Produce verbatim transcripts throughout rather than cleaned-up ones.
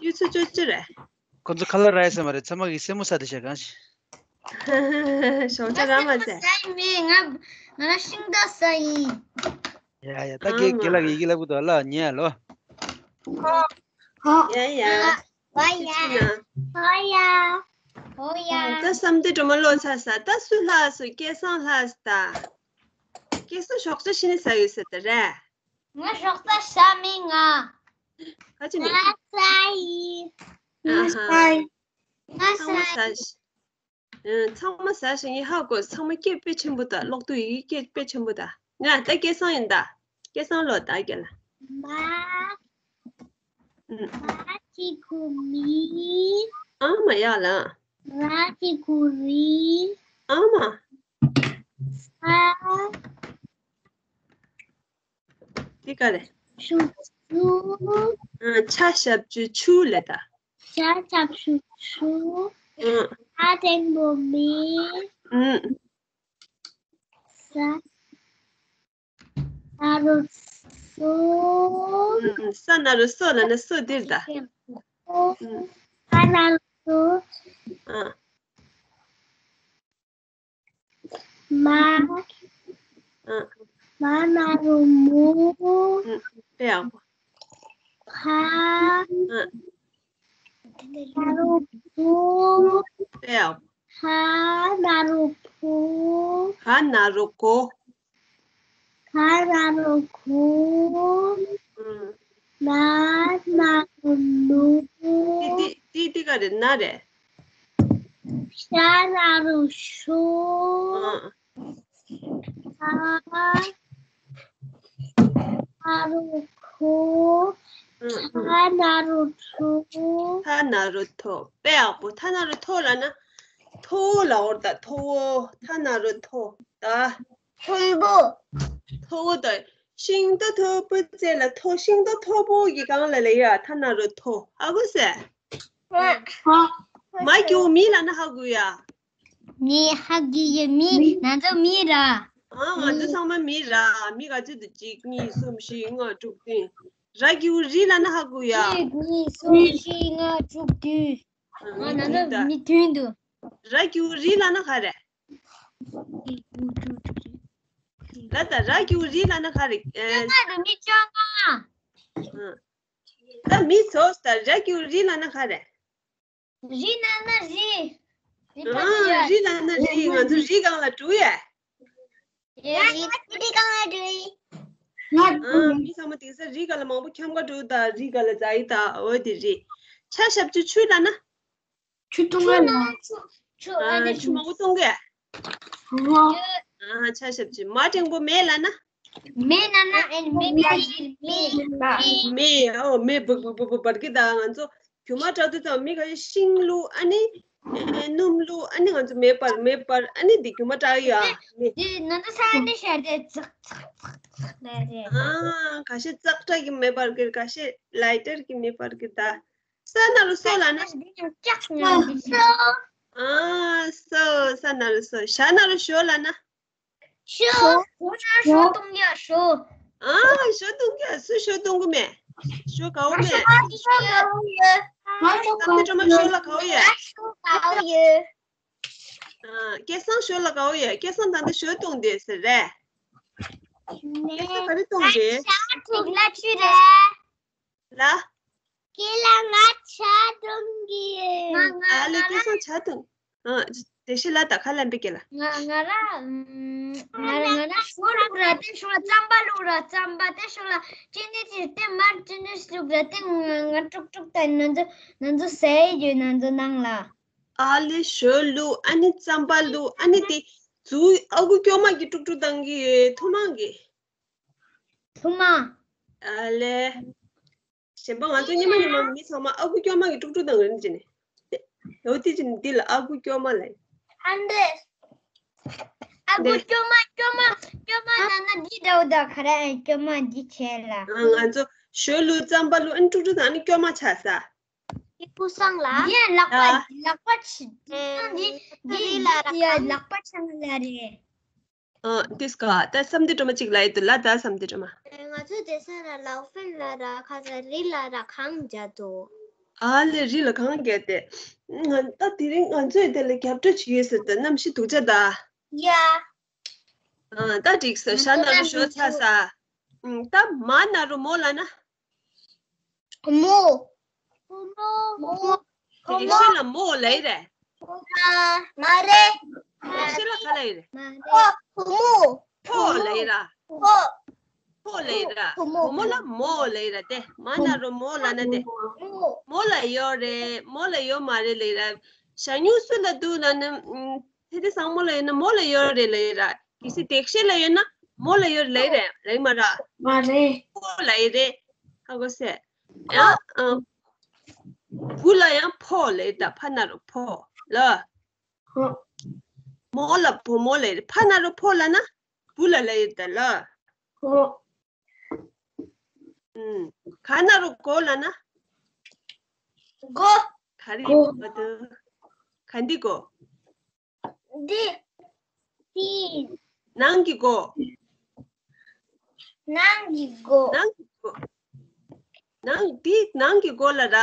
གཡུ་མཚོ་ཅོ་ཅོ་རེད། ཁོ་ཚོ་ཁ་ལག་རག་ཡས་མ་རེད། ཚང་མ་གིས་སེན་མོ་ཟ་བསྡད་ཤག་གང་ཞིག་ཞོགས་ཇ་རག་མ་ཟ། ཟ་ཡི་མེད། ང་ང་ཤིང་རྟ་ཟ་ཡིན། ཡ་ཡ། ད་ཨ་རྒན་མ། རྒན་ལགས་ཡི་གེ་ལབ་གི་འདུག་ལ་ཉན་ཡ་ལོ། ཧོ། ཡ་ཡ། ཧོ་ཡ། ཧོ་ཡ། ཧོ་ཡ། ད་བསམ་གཏན་སྒྲོལ་མ་ལོ་ཚ་ས་ད་སུ་ལྷག་སོང་། སྐལ་བཟང་ལྷག་ས་ད། སྐལ་བཟང་ཞོགས་ཇ་ཕྱི་ནས་ཟ་ཡོད་ཟེར་ད་རེད། ང་ཞོགས་ཇ་ཟ་མིན་ང་། ཁ་ཅི་ནས། ང་ཟ་ཡིན། ང་ཨ་ཧ། ཟ་ཡིན། ང་ཟ་ཚང་མ་ཟ་ཡིན། ཤ་ཨ། ཚང་མ་ཟ་ཞིང་ཡིན་ཧ་གོ། ཚང་མ་སྐད་དཔེ་ཆེན་པོ་ད། ཀློག་དུས་ཡི་གེ་སྐད་དཔེ་ཆེན་པོ་ད། ང་ད་སྐལ་བཟང་ཡིན་ད། སྐལ་བཟང་ལོ་ད་རྒན་ལགས། མ། ཨུམ། མ་གཅིག་གུ་མི། ཨ་མ་ཡག་ལ། ར་གཅིག་གུ་རི། ཨ་མ། ས། འདི་ག་རེད། ཆུ་ཆུ། ཨ། ཆ་ཞབས་ཀྱུ་ཆུ་ལབ་ད། ཆ་ཞབས་ཀྱུ་ཆུ། ཨ། ས་འགྲེང་བུ་མི། ཨུམ། ས། ན་རོ་སོ། ཨུམ། ས་ན་རོ་སོ་ལབ་ན་སོ་འདིར་ད། ཨུམ། ས་ན་རོ་སོ། ཨ། མ། ཨ། མ་ན་རོ་མོ། ཨུམ། དཔེ་ཡག་པོ། ཕ། ཨ། ན་རོ་ཕོ། དཔེ་ཡག་པོ། ཧ་ན་རོ་ཕོ། ག་ན་རོ་གོ། ག་ན་རོ་གོ། ཨུམ། ན་ན་རོ་ནོ། ཏི་ཏི་ཏི་ཏི་ག་རེད། ན་རེད། ཤ་ན་རོ་ཤོ། ཨ། ཧ་ན་རོ་ཧོ། ཨུམ། ཧ་ན་རོ་ཐོ། ཐ་ན་རོ་ཐོ། དཔེ་ཡག་པོ། ཐ་ན་རོ་ཐོ་ལབ་ན། མཐོ་བོ་ལབ་པ་རེད་ད། མཐོ་བོ། ཐ་ན་རོ་ཐོ་ད། མཐོན་པོ། མཐོ་བོ་ད། ཤིང་སྡོང་མཐོ་པོའི་རྩེ་ལ་མཐོ། ཤིང་སྡོང་མཐོ་པོ་གི་སྒང་ལ་ལབ་ཡ། ཐ་ན་རོ་ཐོ། ཧ་གོ་སོང་། མ་གི་འོ་མི་ལབ་ན་ཧ་གོ་ཡ། མི་ཧ་གི་ཡ་མི། ང་ཚོ་མི་ར། ཨ། ང་ཚོ་ཚང་མ་མི་ར། མི་ག་ཚོད་འདུག་གཅིག་གཉིས། གསུམ། བཞི། ལྔ། དྲུག། བདུན། ར་གི་འོ་རི་ལབ་ན་ཧ་གོ་ཡ། གཅིག་གཉིས། གསུམ། བཞི། ལྔ། དྲུག། བདུན། ང་ན་ན་མི་མཐུན་འདུག་ར་གི་འོ་རི་ལབ་ན་ག་རེ། ལ་ད་ར་གི་འོ་རི་ལབ་ན་ག་རེ། ཨེ། ང་ད་མི་ཅོ་ང་། ཨ། ད་མི་ཚོ་ད་ར་གི་འོ་རི་ལབ་ན་ག་རེ། རི་ལབ་ན་རི། རི་ཨ། ཕ་གི་ཡ། རི་ལབ་ན་རི། ང་ཚོ་རི་སྒང་ལ་འགྲོ་ཡ། ཡ་ཡ། རི་སྒང་ལ་འགྲོ་ཡ། ང་ཨ། མི་ཚང་མ་དེང་སང་རི་སྒང་ལ་མང་པོ་འཁྱམ་ག་འགྲོ་ད། རི་སྒང་ལ་འཛེགས་ཡ་ད། འོ་དེ་རི། ཆ་ཞབས་ཀྱུ་ཆུ་ལབ་ན། ཆུ་འཐུང་ང་ལ། ཆུ། ཨ། ཆུ་མང་པོ་འཐུང་གི། ཨ། ཆ་ཞབས་ཀྱུ། མ་འགྲེང་བུ་མེ་ལབ་ན། མེ་ལབ་ན་ཨེ་མེ་མེ་མེ། མེ། ཨོ་མེ་འབུར་འབུར་འབུར་འབུར་འབར་གི་ད། ང་ཚོ་རྒྱུ་མ་དྲག་དུས་ཙམ་མི་ག་ཤིང་བླུགས། ཨ་ནི་ཨེ་སྣུམ་བླུགས། ཨ་ནི་ང་ཚོ་མེ་འབར་མེ་འབར། ཨ་ནི་འདི་རྒྱུ་མ་དྲག་ཡ་མེ། འདི་ང་ཚོ་ས་ནས་ཤར་ཏེ་ཙག་ཙག་ཙག་ལབ་རེད། ཨ། ཁ་ཤས་ཙག་སྒྲ་གི་མེ་འབར་གི། ཁ་ཤས་ལའི་ཊར་གི་མེ་འབར་གི་ད། ས་ན་རོ་སོ་ལབ་ན། འདི་ཡང་ལྕགས་ངང་འདི། སོ། ཨ། སོ། ས་ན་རོ་སོ། ཞ་ན་རོ་ཞོ་ལབ་ན། ཞོ། ཞོ་ན་ཞོ་གཏོང་ཡ་ཞོ། ཨ། ཞོ་གཏོང་ཡ། སུ་ཞོ་གཏོང་གི་མེད། ཞོ་ག་བོ་མེད། ང་ཞོ་ག་བོ་ཡོད། ང་ཞོ་ག་བོ་ཡོད། ང་ཞོ་ག་བོ་ཡོད། ཨ། སྐལ་བཟང་ཞོ་ལ་ག་བོ་ཡོད། སྐལ་བཟང་ད་ལྟ་ཞོ་གཏོང་བསྡད་ཟེར་རེད། སྐལ་བཟང་ག་རེ་གཏོང་བསྡད། ང་ཞ་དྲུག་ལ་ཆུ་རེད། ལ། ཁྱེད་ལ་ང་ཇ་འཐུང་གི་ཡོད། ང་ང་ཨ་ལེ། ང་སྐལ་བཟང་ཇ་འཐུང་། ཨ། དེ་ཤི་ལ་ད་ཁ་ལ་འབིག་གི་ལ། ང་ང་ར། ང་ར་ང་ར་ཞོ་བླུགས་ར་དེ་ཤོག་ལ་རྩམ་པ་བླུགས་ར་རྩམ་པ་དེ་ཤོག་ལ་ཅི་ནི་ཅི་དེ་མར་ཅི་ནི་བླུགས་ར་དེ་ང་ང་དཀྲུག་དཀྲུག་ད་ན་ཚོ་ན་ཚོ་ཟས་ཡོད་ན་ཚོ་ནང་ལ། ཨ་ལེ། ཞོ་བླུགས། ཨ་ནི་རྩམ་པ་བླུགས། ཨ་ནི་དེ་ཟུག་ཨ་ཁུ་སྐྱོ་མ་གི་དཀྲུག་དཀྲུག་བཏང་གི་ཡོད། ཐུག་མ་གི། ཐུག་མ། ཨ་ལེ། གཞན་པ་ང་ཚོ་ཉི་མ་ཉི་མ་མི་ཚང་མ་ཨ་ཁུ་སྐྱོ་མ་གི་དཀྲུག་དཀྲུག་བཏང་གི་ཡོད་ནི་ཅི་ནི། ཡོད་དེ་ཅི་ནི་འདི་ལ་ཨ་ཁུ་སྐྱོ་མ་ལབ། ཨ་འདྲེ། ཨ་ཁུ་སྐྱོ་མ་སྐྱོ་མ་སྐྱོ་མ་ན་ན་འདི་འདྲ་བོ་ད་ག་རེ་ཨ་སྐྱོ་མ་འདི་བྱས་ལ། ང་ཚོ་ཞོ་བླུགས་རྩམ་པ་བླུགས་ཨ་ནི་དཀྲུག་དཀྲུག་བཏང་ཨ་ནི་སྐྱོ་མ་ཆགས་ས། ཀུ་སང་ལ། ཡ་ལག་པ་ལག་པ་ཆི་འདི་འདི་ལ་ར་ཡ་ལག་པ་ཆང་ལ་རེད། ཨ། ཏིས་ཀ་ད་བསམ་གཏན་སྒྲོལ་མ་གཅིག་ལ་ཡི་དུ་ལ་ད་བསམ་གཏན་སྒྲོལ་མ། ང་ཚོ་དེ་ས་ལ་ལའོ་ཧྥེན་ལ་ར་ཁ་ས་རི་ལ་ར་གང་བྱ་དོ། ཨ་ལེ་རི་ལ་གང་རྒྱག་དེ། ང་ད་དེ་རིང་ང་ཚོས་དེ་ལ་རྒྱབ་སྐྱོར་བྱེད་ཡོད་ཟེར་ཏེ་གནམ་གཤིས་སྡུག་ཅག་ད། ཡ། ཨ་ད་འགྲིག་སོ་ཤ་ན་རུ་ཤོ་ཚ་ས། ཨ་ད་མ་ན་རུ་མོ་ལ་ན། མོ། མོ། དེ་ཤི་ལ་མོ་ལ་ཡི་རེད། མ་རེད། དེ་ཤི་ལ་ག་ལ་ཡི་རེད། ཕོ་མོ། ཕོ་ལ་ཡི་ར། ཕོ། ཕོ་ལ་ཡི་ར། ཕོ་མོ་ལ་མོ་ལ་ཡི་ར་དེ། མ་ན་རུ་མོ་ལ་ན་དེ། མོ་ལ་ཡོད་རེད། མོ་ལ་ཡོད་མ་རེད་ལ་ཡི་ར། ཤ་ཉུ་སུ་ལ་འདུག་ལ་ན། ཨ་ཚེ་འདི་བཟང་མོ་ལ་ཡོད་ན་མོ་ལ་ཡོད་རེད་ལ་ཡི་ར། གལ་སྲིད་དེ་ཤི་ལ་ཡོད་ན་མོ་ལ་ཡོད་ལ་ཡི་རེད་ལ་ཡི་མ་ར། མ་རེད། ཕོ་ལ་ཡི་རེད། ཧ་གོ་སེ། ཡང་ཨ། བུ་ལ་ཡང་ཕོ་ལ་ཡི་ད་ཕ་ན་རུ་ཕོ་ལ། ཧོ། མོ་ལ་བུ་མོ་ལ་ཡི་རེད། ཕ་ན་རུ་ཕོ་ལ་ན་བུ་ལ་ལ་ཡི་ད་ལ། ཧོ། ཨུམ། ག་ན་རུ་གོ་ལ་ན། གོ། ག་རེ་གོ་འདུག་ག་འདི་གོ། འདི། འདི། ནང་གི་གོ། ནང་གི་གོ། ནང་གི་གོ། ནང་འདི་ནང་གི་གོ་ལ་ར།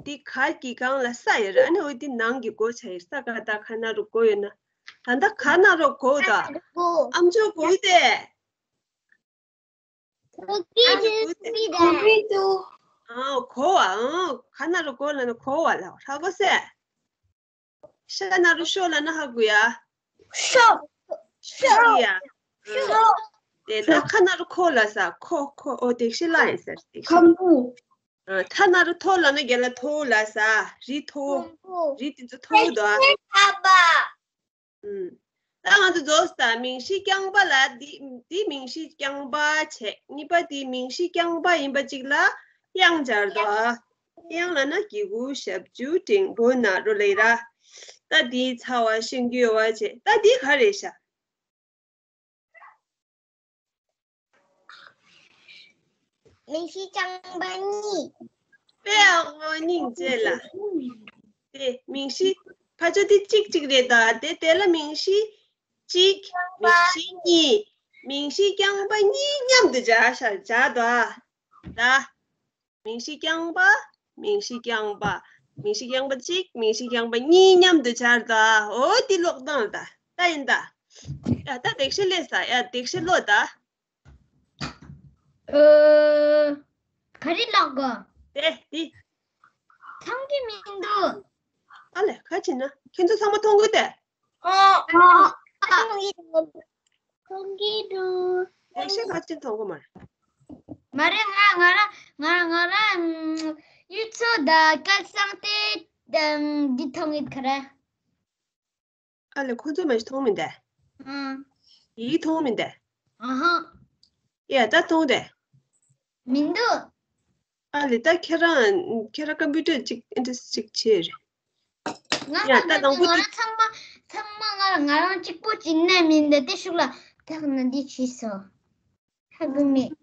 འདི་ག་གི་སྒང་ལ་ས་ཡོད་ར། ཨ་ནི་འོ་འདི་ནང་གི་གོ་ཆ་ཡོད། ས་ག་ད་ག་ན་རུ་གོ་ཡོད་ན། ད་ལྟ་ག་ན་རུ་གོ་ད། གོ། ཨམ་ཅོག་གོ་ཡི་དེ། གོ་གི་འདུག་གོ་གི་འདུག་ཨ་གོ་བ། ཨ་ག་ན་རུ་གོ་ལ་ན་གོ་བ་ལ་ཧ་གོ་སེ། ཤ་ན་རུ་ཤོ་ལ་ན་ཧ་གོ་ཡ། ཤོ། ཤོ་ཡ། ཤོ། དེ་ད་ག་ན་རུ་ཁོ་ལ་ས་ཁོ་ཁོ་ཨོ་དེ་ཤི་ལ་ཡིན་ཟེར་དེ་ཤི། ཁམ་བུ། ཨ་ཐ་ན་རུ་ཐོ་ལ་ན་རྒྱ་ལ་ཐོ་ལ་ས་རི་ཐོ། ཁམ་བུ། རི་དེ་ཚོ་ཐོ་དོ། ཨ། ཁ་བ། ཨུམ། ད་ང་ཚོ་རྫོགས་ད་མིང་གཞི་རྐྱང་པ་ལ་འདི་འདི་མིང་གཞི་རྐྱང་པ་བྱས། གཉིས་པ་འདི་མིང་གཞི་རྐྱང་པ་ཡིན་པ་གཅིག་ལ་དབྱངས་སྦྱར་དོ། དབྱངས་ལ་ན་གི་གུ་ཞབས་ཀྱུ་འགྲེང་བུ་ན་རོ་ལེ་ར། ད་འདི་ཚ་བ་ཤིང་རྒྱུ་བ་བྱས། ད་འདི་ག་རེ་ཤ། མིང་གཞི་རྐྱང་པ་གཉིས། དཔེ་ཨ་ཁོ་སྙིང་རྗེ་ལ། དེ་མིང་གཞི་ཕ་ཆོ་དེ་གཅིག་གཅིག་རེད་ད། དེ་དེ་ལ་མིང་གཞི་གཅིག་མིང་གཞི་གཉིས། མིང་གཞི་རྐྱང་པ་གཉིས་མཉམ་དུ་སྦྱར་ཤར་སྦྱར་དོ་ཨ། ད། མིང་གཞི་རྐྱང་པ། མིང་གཞི་རྐྱང་པ། མིང་གཞི་རྐྱང་པ་གཅིག་མིང་གཞི་རྐྱང་པ་གཉིས་མཉམ་དུ་སྦྱར་དོ་ཨ། འོ་དེ་ཀློག་སྟངས་ད། ད་ཡིན་ད། ཡ་ད་དེ་ཤི་ལས་ས་ཡ་དེ་ཤི་ཀློག་ད། ཨོ། ག་རེ་ལབ་དགོས། དེ་དེ། མཐོང་གི་མི་འདུག་ཨ་ལེ་ག་ཅི་ན་ཁྱེད་ཚོ་ཚང་མ་མཐོང་གི་དེ། ཨོ། མཐོང་གི་འདུག་མཐོང་གི་འདུག་དེ་ཤེས་ག་ཅི་མཐོང་གི་མ་རེད། མ་རེད། ང་ང་རང་ང་ང་རང་ཡུལ་ཚོ་ད་སྐལ་བཟང་དེ་འདི་མཐོང་གི་ག་རེ། ཨ་ལེ་ཁོ་ཚོ་མ་ཞིག་མཐོང་མི་འདུག་ཨང་། ཡིག་མཐོང་མི་འདུག་ཨ་ཧ། ཡ་ད་མཐོང་དེ། མི་འདུག་ཨ་ལེ་ད་ཁྱེད་རང་ཁྱེད་རང་ཀམ་པུ་ཊར་གཅིག་ཨེ་འདྲ་གཅིག་བྱེད་རེད། ང་ཡ་ད་ཀམ་པུ་ཊར་ང་རང་ཚང་མ་ཚང་མ་ང་ང་རང་གཅིག་པོ་གཅིག་ནས་མི་འདུག་དེ་ཤུགས་ལ་ཐག་ན་འདི་བྱས་སོ། ཧ་གོ་མེད།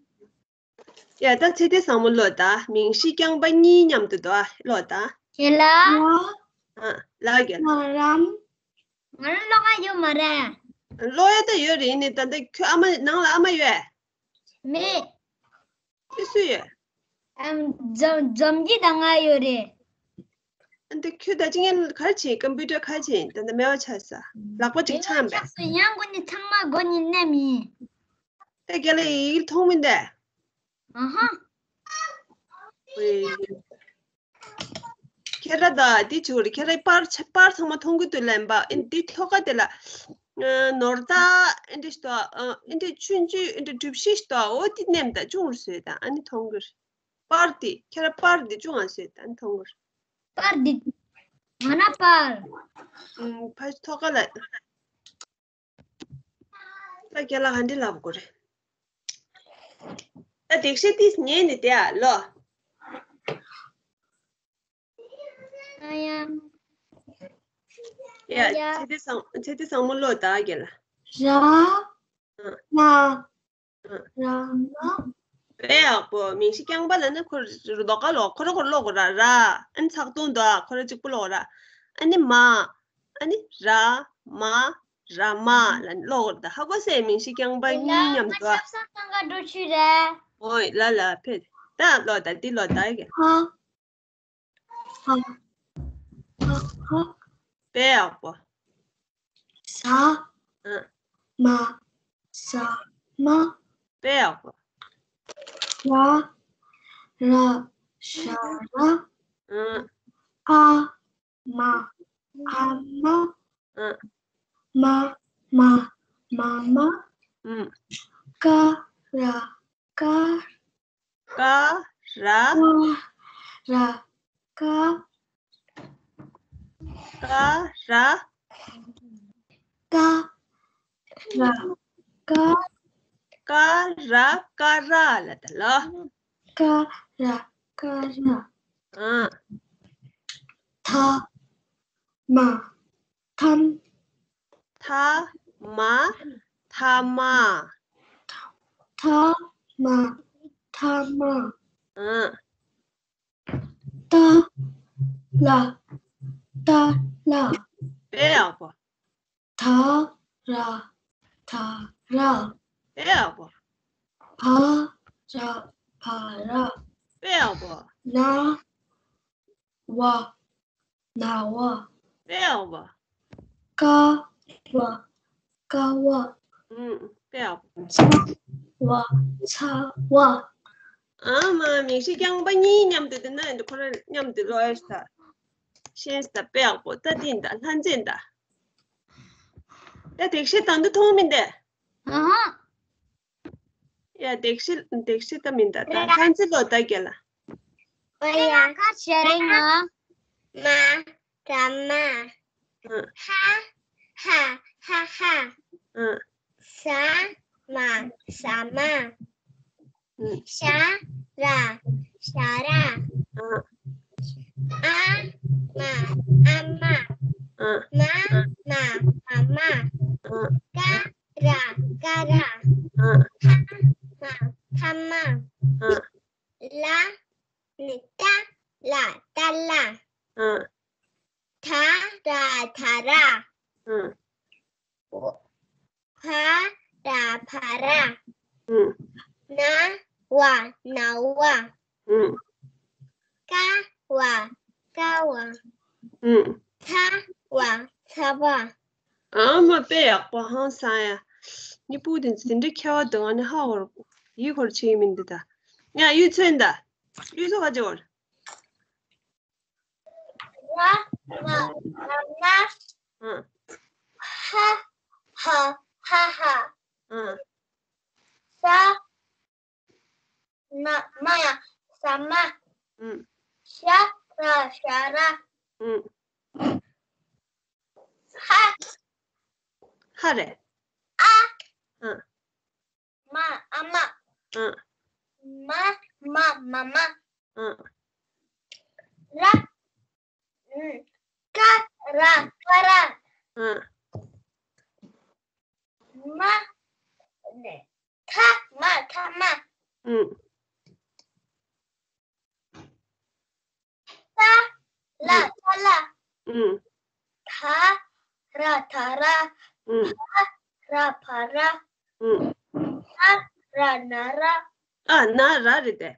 ཡ་ད་ཚེ་འདི་བཟང་མོ་ཀློག་ད། མིང་གཞི་རྐྱང་པ་གཉིས་མཉམ་དུ་འདུག་ཨ་ཀློག་ད། ཁྱེད་ལ། ཨ་ལ་རྒྱལ། ང་རང་། ང་རང་ཀློག་ག་ཡོད་མ་རེད། ཀློག་ཡ་ད་ཡོད་རེད། ཡིན་ནའི་ད་ལྟ་ཁྱོད་ཨ་མ་ནང་ལ་ཨ་མ་ཡོད། མེད། ཁྱོད་སུ་ཡོད། ཨམ་འཛོམས་འཛོམས་སྐྱིད་དང་ང་ཡོད་རེད། ཨ་འདི་ཁྱོད་ད་ཅི་ངན་ག་རེ་བྱེད། ཀམ་པུ་ཊར་ག་རེ་བྱེད། ད་ལྟ་མེད་པ་ཆགས་ས། ལག་པ་ཅིག་མེད་པ་ཆགས་པས། ཆགས་སོ། ཡང་སྒོ་ནས་ཚང་མ་སྒོ་ནས་མནན་མི། ད་རྒན་ལགས་ཡིག་མཐོང་མི་འདུག་ཨ་ཧ། ཨེ། ཁྱེད་རང་ད་འདི་བྱུང་རེད། ཁྱེད་རང་པར་པར་ཚང་མ་མཐོང་གི་འདུག་ལན་པ་ཨེ་འདི་ཐོག་ཁ་དེ་ལ། ནོར་ད་ཨེ་འདྲི་ཞིག་འདུག་ཨེ་འདྲི་ཆུང་ཆུང་ཨེ་འདྲི་གྲུ་བཞི་ཞིག་འདུག་འོ་འདི་མནན་ད་ཅུང་རུ་བཟོས་ད་ཨ་ནི་མཐོང་གི་རེད། པར་འདི་ཁྱེད་རང་པར་འདི་ཅུང་ཨ་བཟོས་ད་ཨ་ནི་མཐོང་གི་རེད། པར་འདི། ང་ན་པར། ཨུམ་ཕ་ཐོག་ཁ་ལ། ད་རྒན་ལགས་ག་འདྲ་ལབ་དགོས་རེད། ད་དེ་བཤད་དུས་ཉན་ནས་བསྡད་ཨ་ལོ། ཨ་ཡ། ཡ་ཨ་ཡ། ཚེ་འདི་བཟང་ཚེ་འདི་བཟང་མོ་ཀློག་ད་རྒན་ལགས། ར། ཨ། ན། ཨ། ར་མ། དཔེ་ཡག་པོ། མིང་གཞི་རྐྱང་པ་ལ་ནི་ཁོ་རུ་ལོག་ག་ལོག་ཁོ་ར་ཁོ་ར་ཀློག་དགོས་ར་ར། ཨ་ནི་ཚགས་དུང་དུ་ཨ་ཁོ་ར་གཅིག་པུ་ཀློག་ར། ཨ་ནི་མ། ཨ་ནི་ར། མ། ར་མ་ལ་ནི་ཀློག་དགོས་ར་ད། ཧ་གོ་སོང་། མིང་གཞི་རྐྱང་པ་གཉིས་མཉམ་དུ་ཨ། ང་ཆབ་གསང་ཚང་ག་འགྲོ་ཆུ་རེད། ཨོ་ལ་ལ་ཕེ། ད་ཀློག་ད་འདི་ཀློག་ད་ཡ་གི། ཧ། ཧ། ཧ་ཧ། དཔེ་ཡག་པོ། ཟ། ཨ། མ། ཟ་མ། དཔེ་ཡག་པོ། ར། ར། ཞ་ར། ཨ། ཨ། མ། ཨ་མ། ཨ། མ། མ། མ་མ། ཨུམ། ཀ། ར། ཀ། ཀ། ར། ཀ། ར། ཀ། ཀ། ར། ཀ། ར། ཀ། ཀ། ར། ཀ་ར་ལ་ད་ལོ། ཀ། ར། ཀ་ར། ཨ། ཐ། མ། ཐ་མ། ཐ་མ། ཐ་མ། ཐ་མ། ཐ་མ། ཨ། ཏ། ལ། ཏ་ལ། དཔེ་ཡག་པོ། ད་ར། ད་ར། དཔེ་ཡག་པོ། བ་ར། བ་ར། དཔེ་ཡག་པོ། ན་བ། ན་བ། དཔེ་ཡག་པོ། ཀ་བ། ཀ་བ། ཨུམ། དཔེ་ཡག་པོ། ཚ་བ། ཚ་བ། ཨ་མ། མིང་གཞི་རྐྱང་པ་གཉིས་མཉམ་དུ་བསྡུས་ན་འདི་ཁོ་རང་མཉམ་དུ་ཀློག་ཡ་ཞིག་ད། ཤེས་ད། དཔེ་ཡག་པོ། ད་འདི་ད་ལྷ་འཛིན་ད། ད་དེག་ཤེས་དང་དུ་མཐོང་མིན་ཏེ། ཨ་ཧ། ཡ། དེག་ཤེས། དེག་ཤེས་ད་མིན་ད། ད་ལྷ་འཛིན་ལོ་ད་རྒྱ་ལ། ཨོ་ཡ། ཤ་ར་ང་། མ། ད་མ། ཨ། ཧ། ཧ། ཧ་ཧ། ཨ། ས། མ། ས་མ། ཨུམ། ཤ། ར། ཤ་ར། ཨ། ཨ། མ། ཨ་མ། ཨ། མ། མ། མ་མ། ཨ། ཀ། ར། ཀ་ར། ཨ། ཐ། མ། ཐ་མ། ཨ། ལ། ནི། ཏ་ལ། ཏ་ལ། ཨ། ད་ར། ད་ར། ཨ། བ་ར། བ་ར། ཨུམ། ན་བ། ན་བ། ཨུམ། ཀ་བ། ཀ་བ། ཨུམ། ཚ་བ། ཚ་བ། ཨ་མ། དཔེ་ཡག་པོ་ཧང་སང་ཡ། ནི་སྤུ་དེ་འཛིན་གྲྭ་ཁྱད་པར་དུ་ང་ནི་ཧ་བོར་ཡིད་ཁོར་ཆེ་མིན་འདི་ད། ཡ། གཡུ་མཚོན་ད། གཡུ་མཚོ་ག་ཅི་བོར། ར། མ། ར་མ། ཨ། ཧ། ཧ་ཧ་ཧ། ཨ། ས། ན། མ། ས་མ། ཨུམ། ཤ། ར། ཤ་ར། ཨུམ། ཧ། ཧ་རེད། ཨ། ཨ། མ། ཨ་མ། ཨ། མ། མ། མ་མ། ཨ། ར། ཀ་ར། ཀ་ར། ཨ། མ། ཐ། མ། ཐ་མ། ཨུམ། ཏ་ལ། ཨུམ། ཏ་ལ། ཨུམ། ད་ར། ད་ར། ཨུམ། བ་ར། བ་ར། ཨུམ། ན་ར། ན་ར། ཨ། ན་ར་རེད་དེ།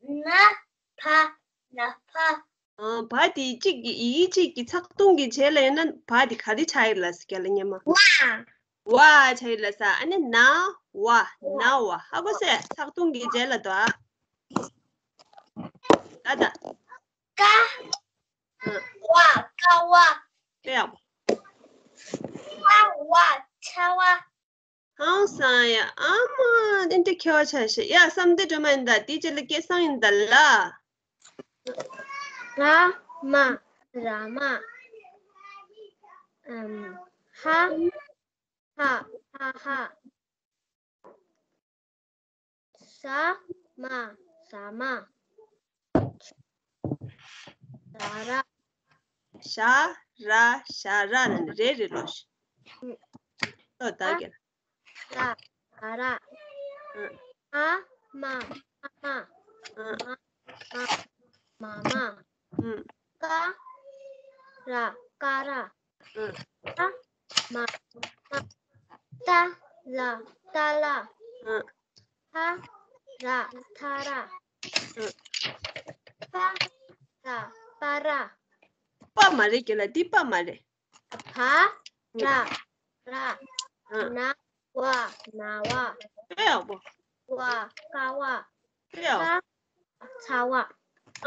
ན་བ། ན་བ། ཨ། བ་དེ་གཅིག་གི་ཡི་གེ་གཅིག་གི་ཚེག་ཐུང་གི་རྗེས་ལ་ཡོད་ན་བ་དེ་ག་རེ་ཆགས་ཡོད་ལ་ཟེར་གྱི་ལ་ཉི་མ། ཝ། ཝ་ཆགས་ཡོད་ལ་ས། ཨ་ནི་ན་བ། ན་བ། ཧ་གོ་སོང་། ཚེག་ཐུང་གི་རྗེས་ལ་དོ། ད་ད། ཀ། ཨ། བ། ཀ་བ། དཔེ་ཡག་པོ། ཆ་བ། ཆ་བ། ཧང་སང་ཡ། ཨ་མ། དེ་འདྲ་ཁྱད་པར་ཆགས་ཤག། ཡ། བསམ་གཏན་སྒྲོལ་མ་ཡིན་ད། དེ་རྗེས་ལ་སྐལ་བཟང་ཡིན་ད་ལ། ར་མ། ར་མ། ཨམ། ཧ། ཧ། ཧ་ཧ། ཟ་མ། ཟ་མ། ཟ་ར། ཞ་ར། ཞ་ར་ལ་ནི་རེ་རེ་ལོ་ཞིག། ཨུ། ལོ་ད་གེ། ར། ཟ་ར། ཨུ། ཨ་མ། ཨ་མ། ཨུ། མ། མ། མ་མ། ཨུ། ཀ་ར། ཀ་ར། ཨུ། ཏ་མ། མ། ཏ་ལ། ཏ་ལ། ཨུ། ཐ་ར། ཐ་ར། ཨུ། ཐ་ར། ཀ་ར། པ་མ་རེད་ཀྱི་ལ། འདི་པ་མ་རེད། བ་ར་ར། ན་བ་ན་བ། དཔེ་ཡག་པོ། བ་ཀ་བ། དཔེ་ཡག་པོ། ཚ་བ།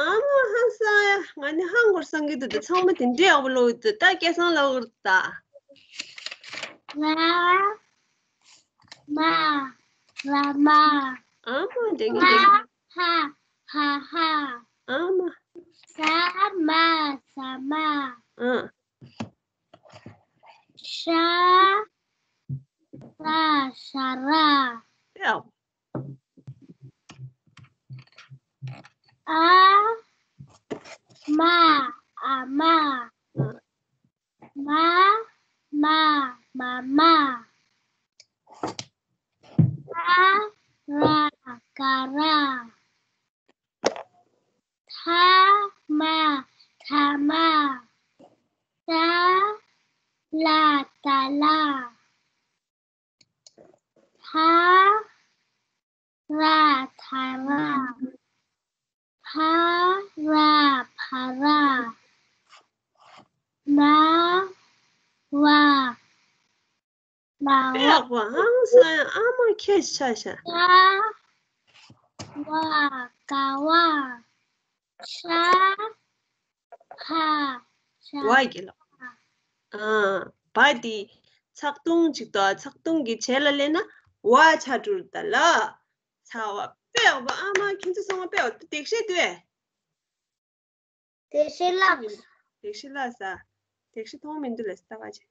ཨ་མ་ཧང་སང་ཡ། ང་ནི་ཧང་གོར་སང་གི་འདུག་ད་ཚང་མ་དེ་འདྲའི་ཡག་པོ་ཀློག་གི་འདུག་ད་སྐལ་བཟང་ལ་འུར་ད། ལ་མ་ལ་མ། ཨ་མ་དེ་ངས་ཧ་དེ། ཧ་ཧ་ཧ། ཨ་མ། ས་མ་ས་མ། ཨ། ཤ་ར་ཤ་ར། དཔེ་ཡག་པོ། ཨ་མ་ཨ་མ། མ་མ་མ་མ། ཀ་ར་ཀ་ར། ཐ་མ་ཐ་མ། ཏ་ལ་ཏ་ལ། ཕ་ར་ཐ་ར། ཕ་ར་ཕ་ར། ན་བ་ན་བ། དཔེ་ཡག་པོ། ཧང་སང་ཡ། ཨ་མ་ཁྱེད་ཤ་ཤ། ཀ་བ་ཀ་བ། ཤ་ཁ་ཤ། བ་གི་ལ། ཨ། བ་དེ་ཚག་ཐུང་ཅིག་དང་ཚག་ཐུང་གི་བྱེད་ལ་ལེན་ན་བ་ཆགས་འགྲོ་ད་ལ། ཚ་བ། དཔེ་ཡག་པོ། ཨ་མ་ཁྱེད་ཚོ་ཚང་མ་དཔེ་ཡག་པོ། དེག་ཤེས་དུས། དེ་ཤེས་ལགས། དེག་ཤེས་ལགས་ས། དེག་ཤེས་མཐོང་མི་འདུག་ལ་ས་ད་ག་ཅེ།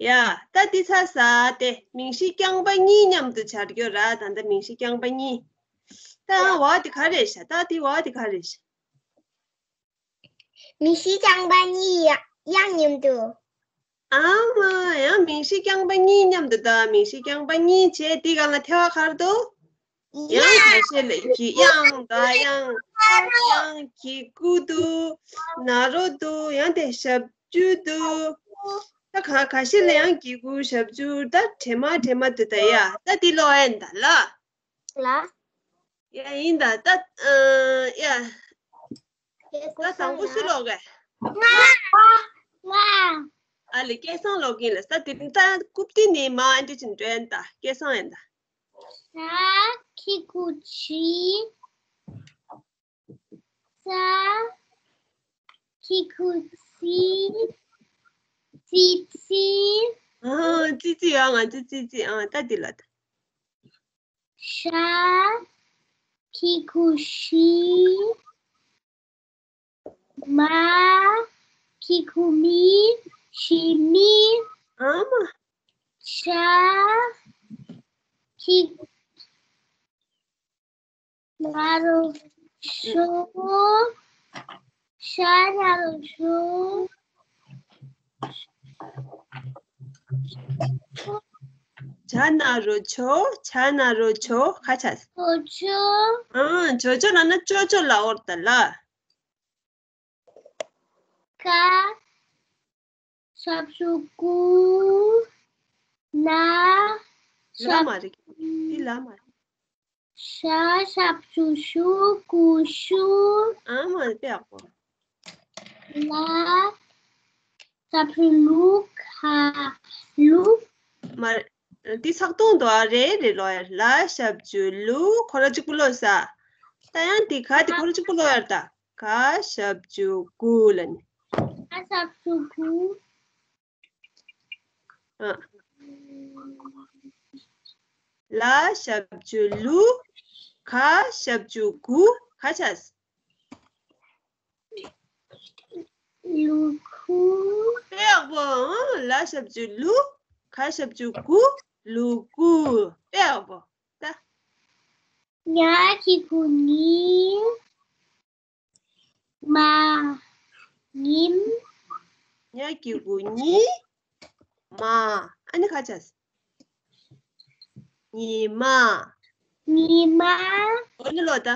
ཡ། ད་འདི་ཚ་ས་དེ་མིང་གཞི་རྐྱང་པ་གཉིས་མཉམ་དུ་སྦྱར་རྒྱུ་ར། ད་ལྟ་མིང་གཞི་རྐྱང་པ་གཉིས། ད་ཡང་བ་དེ་ག་རེ་ཤ། ད་དེ་བ་དེ་ག་རེ་ཤ། མིང་གཞི་རྐྱང་པ་གཉིས་ཡང་མཉམ་དུ། ཨ་མ། ཡང་མིང་གཞི་རྐྱང་པ་གཉིས་མཉམ་དུ། ད་མིང་གཞི་རྐྱང་པ་གཉིས་བྱས་དེ་གང་ལ་ཐེ་བ་གར་དུ། ཡང་ཁ་ཤས་ལ་གི་དབྱངས་དང་དབྱངས། དབྱངས་གི་གུ་དུ། ན་རོ་དུ། ཡང་དེ་ཞབས་ཀྱུ་དུ། ད་ག་ཁ་ཤས་ལ་ཡང་གི་གུ་ཞབས་ཀྱུ། ད་དྲེ་མ་དྲེ་མ་དུ་ད་ཡ། ད་དེ་ལོ་ཨེན་ད་ལ། ལ། ཡ་ཡིན་ད་ད། ཨ་ཡ། ད་དང་པོ་སུ་ལོག་གས། ཨ་ལེ་སྐལ་བཟང་ལོག་གིན་ལ་ས་དེ་ད་རྐུབ་སྟེགས་ནས་མ་ཨ་འདྲི་ཅིན་འགྲོ་ཡན་ད་སྐལ་བཟང་ཡན་ད། ས་ཁི་ཁུ་ཆི། ས་ཁི་ཁུ་སི། སི་སི། ཨ་ཙི་ཙི་ཡ། ང་ཙི་ཙི་ཙི། ཨ་ད་དེ་ལ་ད། ཤ་ཁི་ཁུ་ཤི། མ་ཁི་ཁུ་མི། ཤི་མི། ཨ་མ། ཤ་ཁི་ན་རོ་ཤོ། ཤ་ན་རོ་ཤོ། ཇ་ན་རོ་ཇོ། ཇ་ན་རོ་ཇོ། ཁ་ཆ། ཅོ་ཅོ། ཨ་ཇོ་ཇོ་ལ་ན་ཅོ་ཅོ་ལ་འོར་ད་ལ། ཀ་ཞབས་ཀྱུ་ཀུ། ན་ཞབས། ལ་མ་རེད། འདི་ལ་མ་རེད། ཤ་ཞབས་ཀྱུ་ཤུ། ཀུ་ཤུ། ཨ་མ་དཔེ་ཡག་པོ། ལ་ཞབས་ཀྱུ་ལུ། ཁ་ལུ། མ་རེད། འདི་ཚག་ཐུང་དུ་ཨ་རེ་རེ་ལོ་ཡར། ལ་ཞབས་ཀྱུ་ལུ། ཁོ་ར་གཅིག་པུ་ལོ་ས། ད་ཡང་འདི་ག་དེ་ཁོ་ར་གཅིག་པུ་ལོ་ཡར་ད། ག་ཞབས་ཀྱུ་གུ་ལ་ནི། ག་ཞབས་ཀྱུ་གུ། ཨ། ལ་ཞབས་ཀྱུ་ལུ། ག་ཞབས་ཀྱུ་གུ། ག་ཆ། ལུ་གུ། དཔེ་ཡག་པོ། ཨ། ལ་ཞབས་ཀྱུ་ལུ། ག་ཞབས་ཀྱུ་གུ། ལུ་གུ། དཔེ་ཡག་པོ། ད། ཉ་གི་གུ་ཉི། མ། ཉིམ། ཉ་གི་གུ་ཉི། མ། ཨ་ནི་ག་ཆ། ཉི་མ། ཉི་མ། འོ་ནི་ལོ་ད།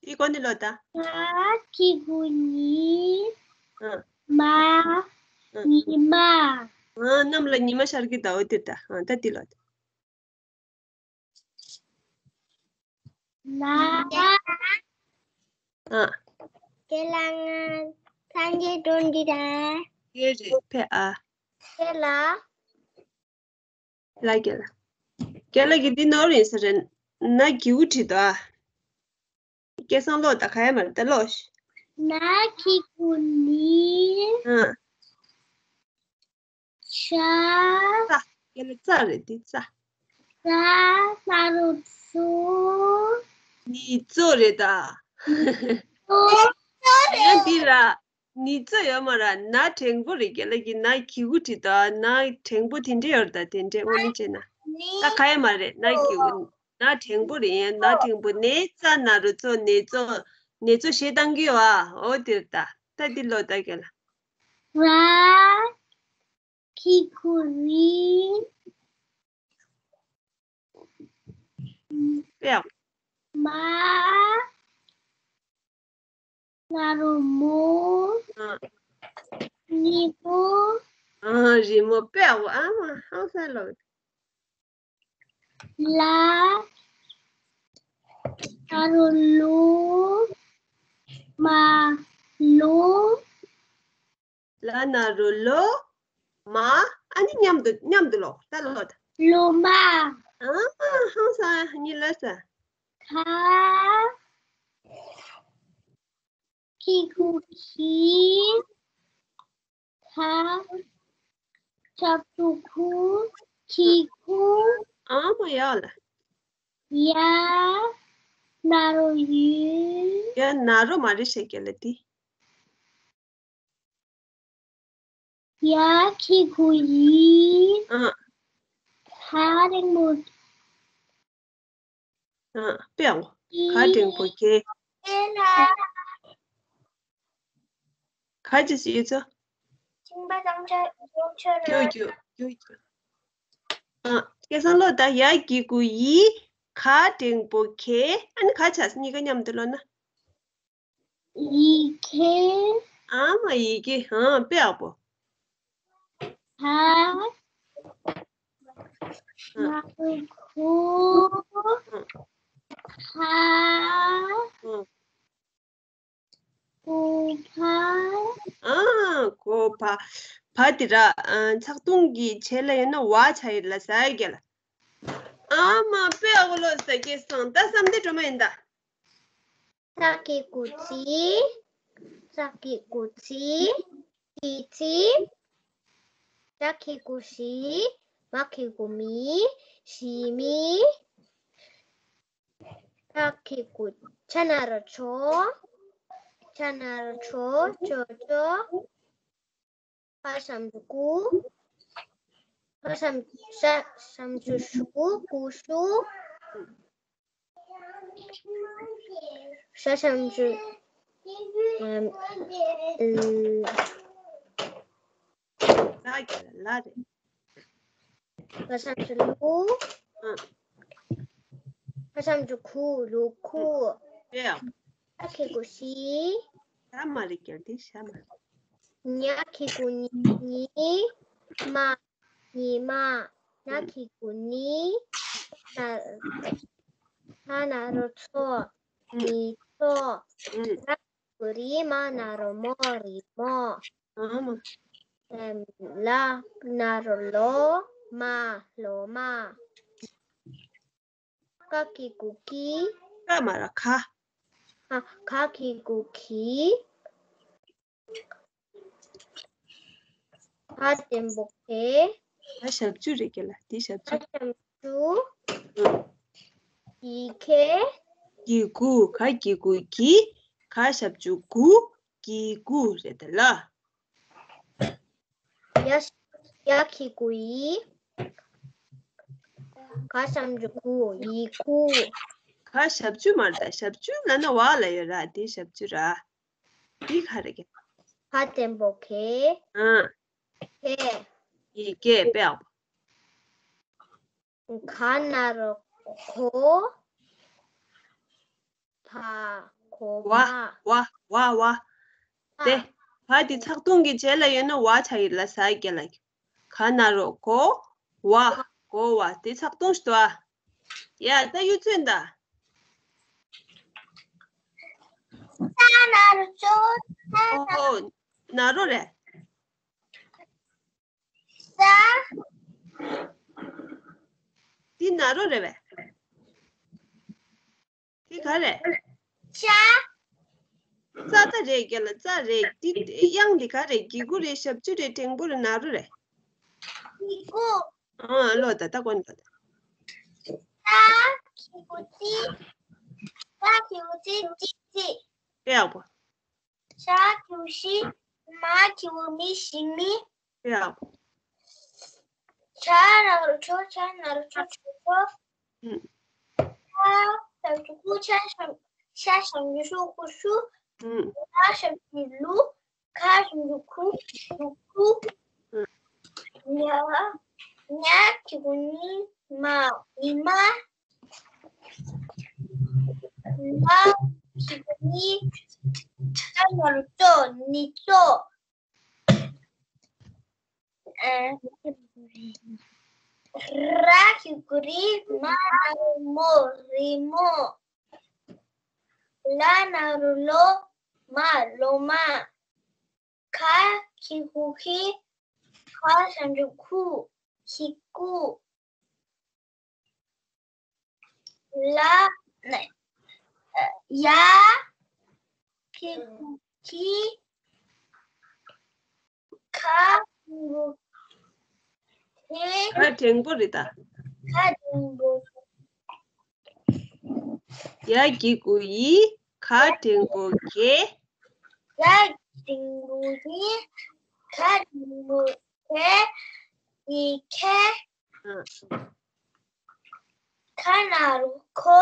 ཨི་གོ་ནི་ལོ་ད། ཉ་གི་གུ་ཉི། ཨ། མ། ཨ། ཉི་མ། ཨ། གནམ་ལ་ཉི་མ་ཤར་གི་ད། འོ་དེ་ད། ཨ། ད་དེ་ལོ་ད། ན། ཨ། རྒན་ལགས། ང་སངས་རྒྱས་སྒྲོན་འདི་ར། དེ་རེད་ཕེ་ཨ། རྒན་ལགས། ལ་རྒན་ལགས། རྒན་ལགས་ཀྱིས་འདི་ནོར་ཡིན་ས་རེད། ན་གི་གུ་བྲིས་འདུག་ཨ། སྐལ་བཟང་ཀློག་དང་། ག་ཡ་མ་རེད་ད་ཀློག་ཤིག་ན་གི་གུ་ནི། ཨ། ཤ། ཙ། རྒན་ལགས་ཙ་རེད་འདི་ཙ། ཙ། ན་རོ་ཙོ། ནི་ཙོ་རེད་ད། ཙོ། ཡང་འདི་ར། ནི་ཙོ་ཡོད་མ་ར། ན་འགྲེང་བུ་རེད། རྒན་ལགས་ཀྱིས་ན་གི་གུ་བྲིས་ད། ན་འགྲེང་བུ་དེ་འདྲས་ཡོད་རེད་ད། དེ་འདྲས་དངོས་གནས་བྱས་ན། ད་ག་ཡ་མ་རེད། ན་གི་གུ། ན་འགྲེང་བུ་རེད། ཡང་ན་འགྲེང་བུ། ནེ་ཙ་ན་རོ་ཙོ། ནེ་ཙོ། ནེ་ཙོ་ཞེས་བཏང་གི་ཡོད་ཨ། འོ་དེ་རེད་ད། ད་འདི་ཀློག་ད་རྒན་ལགས། ར། གི་གུ་རི། པའོ། མ། ན་རོ་མོ། ཨ། ཉི་མོ། ཨ། རི་མོ། པའོ། ཨ་མ་ཧང་སང་ལོ། ལ། ན་རོ་ལོ། མ། ལོ། ལ་ན་རོ་ལོ། མ། ཨ་ནི་མཉམ་དུ་མཉམ་དུ་ཀློག་ད་ཀློག་ད། ལོ་མ། ཨ། ཧང་སང་གཉིད་ལས་སད། ག། གི་གུ་གི། ག། ཞབས་ཀྱུ་གུ། གི་གུ། ཨ་མ་ཡ་ལ། ཡ། ན་རོ་ཡུ། ཡ་ན་རོ་མ་རེད་ཤེས་རྒན་ལགས་འདི། ཡ་གི་གུ་ཡི། ཨ། ག་འགྲེང་བུ། ཨ། པའོ། ག་འགྲེང་བུ་གེ། ག་ཅི་ཞིག་ཡོད་ཚོ། ཡོད་ཡོད་ཡོད་ཡོད། ཨ། སྐལ་བཟང་ཀློག་ད། ཡ་གི་གུ་ཡི། ག་འགྲེང་བུ་གེ། ཨ་ནི་ག་ཆགས་སོང་། གཉིས་ཀ་མཉམ་དུ་ཀློག་ན། ཡི་གེ། ཨ་མ་ཡི་གེ། ཨ། དཔེ་ཡག་པོ། ཧ། ཧ། ཧ་གུ་གུ། ཧ། ཧ། གུ་ཕ། ཨ། གུ་ཕ། ཕ་དེ་ར། ཨ། ཚགས་ཐུང་གི་རྗེས་ལ་ཡོད་ན་ཝ་ཆགས་ཡོད་ལ་ཟེར་གི་ལ། ཨ་མ་དཔེ་ཡག་པོ་ཀློག་ས་སྐལ་བཟང་། ད་བསམ་གཏན་སྒྲོལ་མ་ཡིན་ད། ཙ་གི་གུ་ཙི། ཙ་གི་གུ་ཙི། ཙི་ཙི། ཞ་གི་གུ་ཞི། མ་གི་གུ་མི། ཞི་མི། ཆ་གི་གུ། ཆ་ན་རོ་ཆོ། ཆ་ན་རོ་ཆོ། ཆོ་ཆོ། ག་ཞབས་ཀྱུ་གུ། ག་ཞབས། ཤ་ཞབས་ཀྱུ་ཤུ། གུ་ཤུ། ཤ་ཞབས་ཀྱུ། ཨམ། ཨུམ། ལ་གི་ལ་རེད། ག་ཞབས་ཀྱུ་ལུ། ཨ། ག་ཞབས་ཀྱུ་གུ། ལུ་གུ། དེ་ཡང་། ཤ་གི་གུ་ཤི། ཤ་མ་རེད་ཀྱང་དེ་ཤ་མ་རེད། ཉ་གི་གུ་ཉི། ཉི་མ། ཉི་མ། ན་གི་གུ་ནི། ན། ཚ་ན་རོ་ཚོ། ནི་ཚོ། ཨ། ར་གི་གུ་རི། མ་ན་རོ་མོ། རི་མོ། ཨ་མ། ལ་ན་རོ་ལོ། མ། ལོ་མ། ག་གི་གུ་གི། ག་མ་ར་ག། ཨ། ག་གི་གུ་གི། ག་བརྟན་པོ་གེ། ག་ཞབས་ཀྱུ་རེད་ཀྱི་ལ། དེ་ཞབས་ཀྱུ། ག་ཞབས་ཀྱུ། ཨ། གི་གེ། གི་གུ། ག་གི་གུ་གི། ག་ཞབས་ཀྱུ་གུ། གི་གུ་རེད་ད་ལ། ཡ། ཡ་གི་གུ་ཡི། ག་ཞབས་ཀྱུ་གུ། ཡི་གུ། ག་ཞབས་ཀྱུ་མ་རེད་ད། ཞབས་ཀྱུ་ལ་ན་ཝ་ལ་ཡོད་ར། དེ་ཞབས་ཀྱུ་ར། འདི་ག་རེད་ཀྱི། ག་བརྟན་པོ་གེ། ཨ། གེ། ཡི་གེ་དཔེ་ཡག་པོ། ག་ན་རོ་གོ། བ། གོ་བ། བ། བ་བ་བ། དེ། བ་དེ་ཚགས་ཐུང་གི་རྗེས་ལ་ཡོད་ན་ཝ་ཆགས་ཡོད་ལ་ཟེར་གྱི་ལ། ག་ན་རོ་གོ། བ། གོ་བ། དེ་ཚགས་ཐུང་ཞིག་འདུག་ཨ། ཡ་ད་གཡུ་མཚོན་ད། ན་རོ་ཅོ། ཨོ། ན་རོ་རེད། ས། འདི་ན་རོ་རེད་པས། འདི་ག་རེད། ཤ། ཙ་ད་རེད། རྒན་ལགས་ཙ་རེད། འདི་དབྱངས་འདི་ག་རེད། གི་གུ་རེད། ཞབས་ཀྱུ་རེད། འགྲེང་བུ་རེད། ན་རོ་རེད། གི་གུ། ཨ་ལོ། ད་ད་གོ་ནི་ད། ཙ་གི་གུ་ཙི། ཙ་གི་གུ་ཙི་ཙི་ཙི། དཔེ་ཡག་པོ། ཤ་གི་གུ་ཤི། མ་གི་གུ་མི། ཤི་མི། དཔེ་ཡག་པོ། ཆ་ན་རོ་ཆོ། ཆ་ན་རོ་ཆོ། ཆོ་ཆོ། ཨུམ། ཤ་ཞབས་ཀྱུ་ཀུ། ཆ་ཞབས། ཤ་ཞབས་ཀྱུ་ཤུ། ཀུ་ཤུ། ཨུམ། ལ་ཞབས་ཀྱུ་ལུ། ཁ་ཞབས་ཀྱུ་ཁུ། ལུ་ཁུ། ཨུམ། ཉ། ཉ་གི་གུ་ཉི། མ། ཉི་མ། ལ་གི་གུ་ལི། ལ་ན་རོ་ལོ། ལོ། ཨ། ར་གི་གུ་རི། མ་ན་རོ་མོ། རི་མོ། ལ་ན་རོ་ལོ། མ། ལོ་མ། ག་གི་གུ་གི། ག་ཞབས་ཀྱུ་གུ། གི་གུ། ལ། ཡ་གི་གུ་གི། ག་གི་གུ་གི། ག་འགྲེང་བུ་རེད་ད། ག་འགྲེང་བུ། ཡ་གི་གུ་ཡི། ག་འགྲེང་བུ་གེ། ཡ་འགྲེང་བུ་ཡི། ག་འགྲེང་བུ་གེ། ཡི་གེ། ཨ། ཁ་ན་རོ་ཁོ།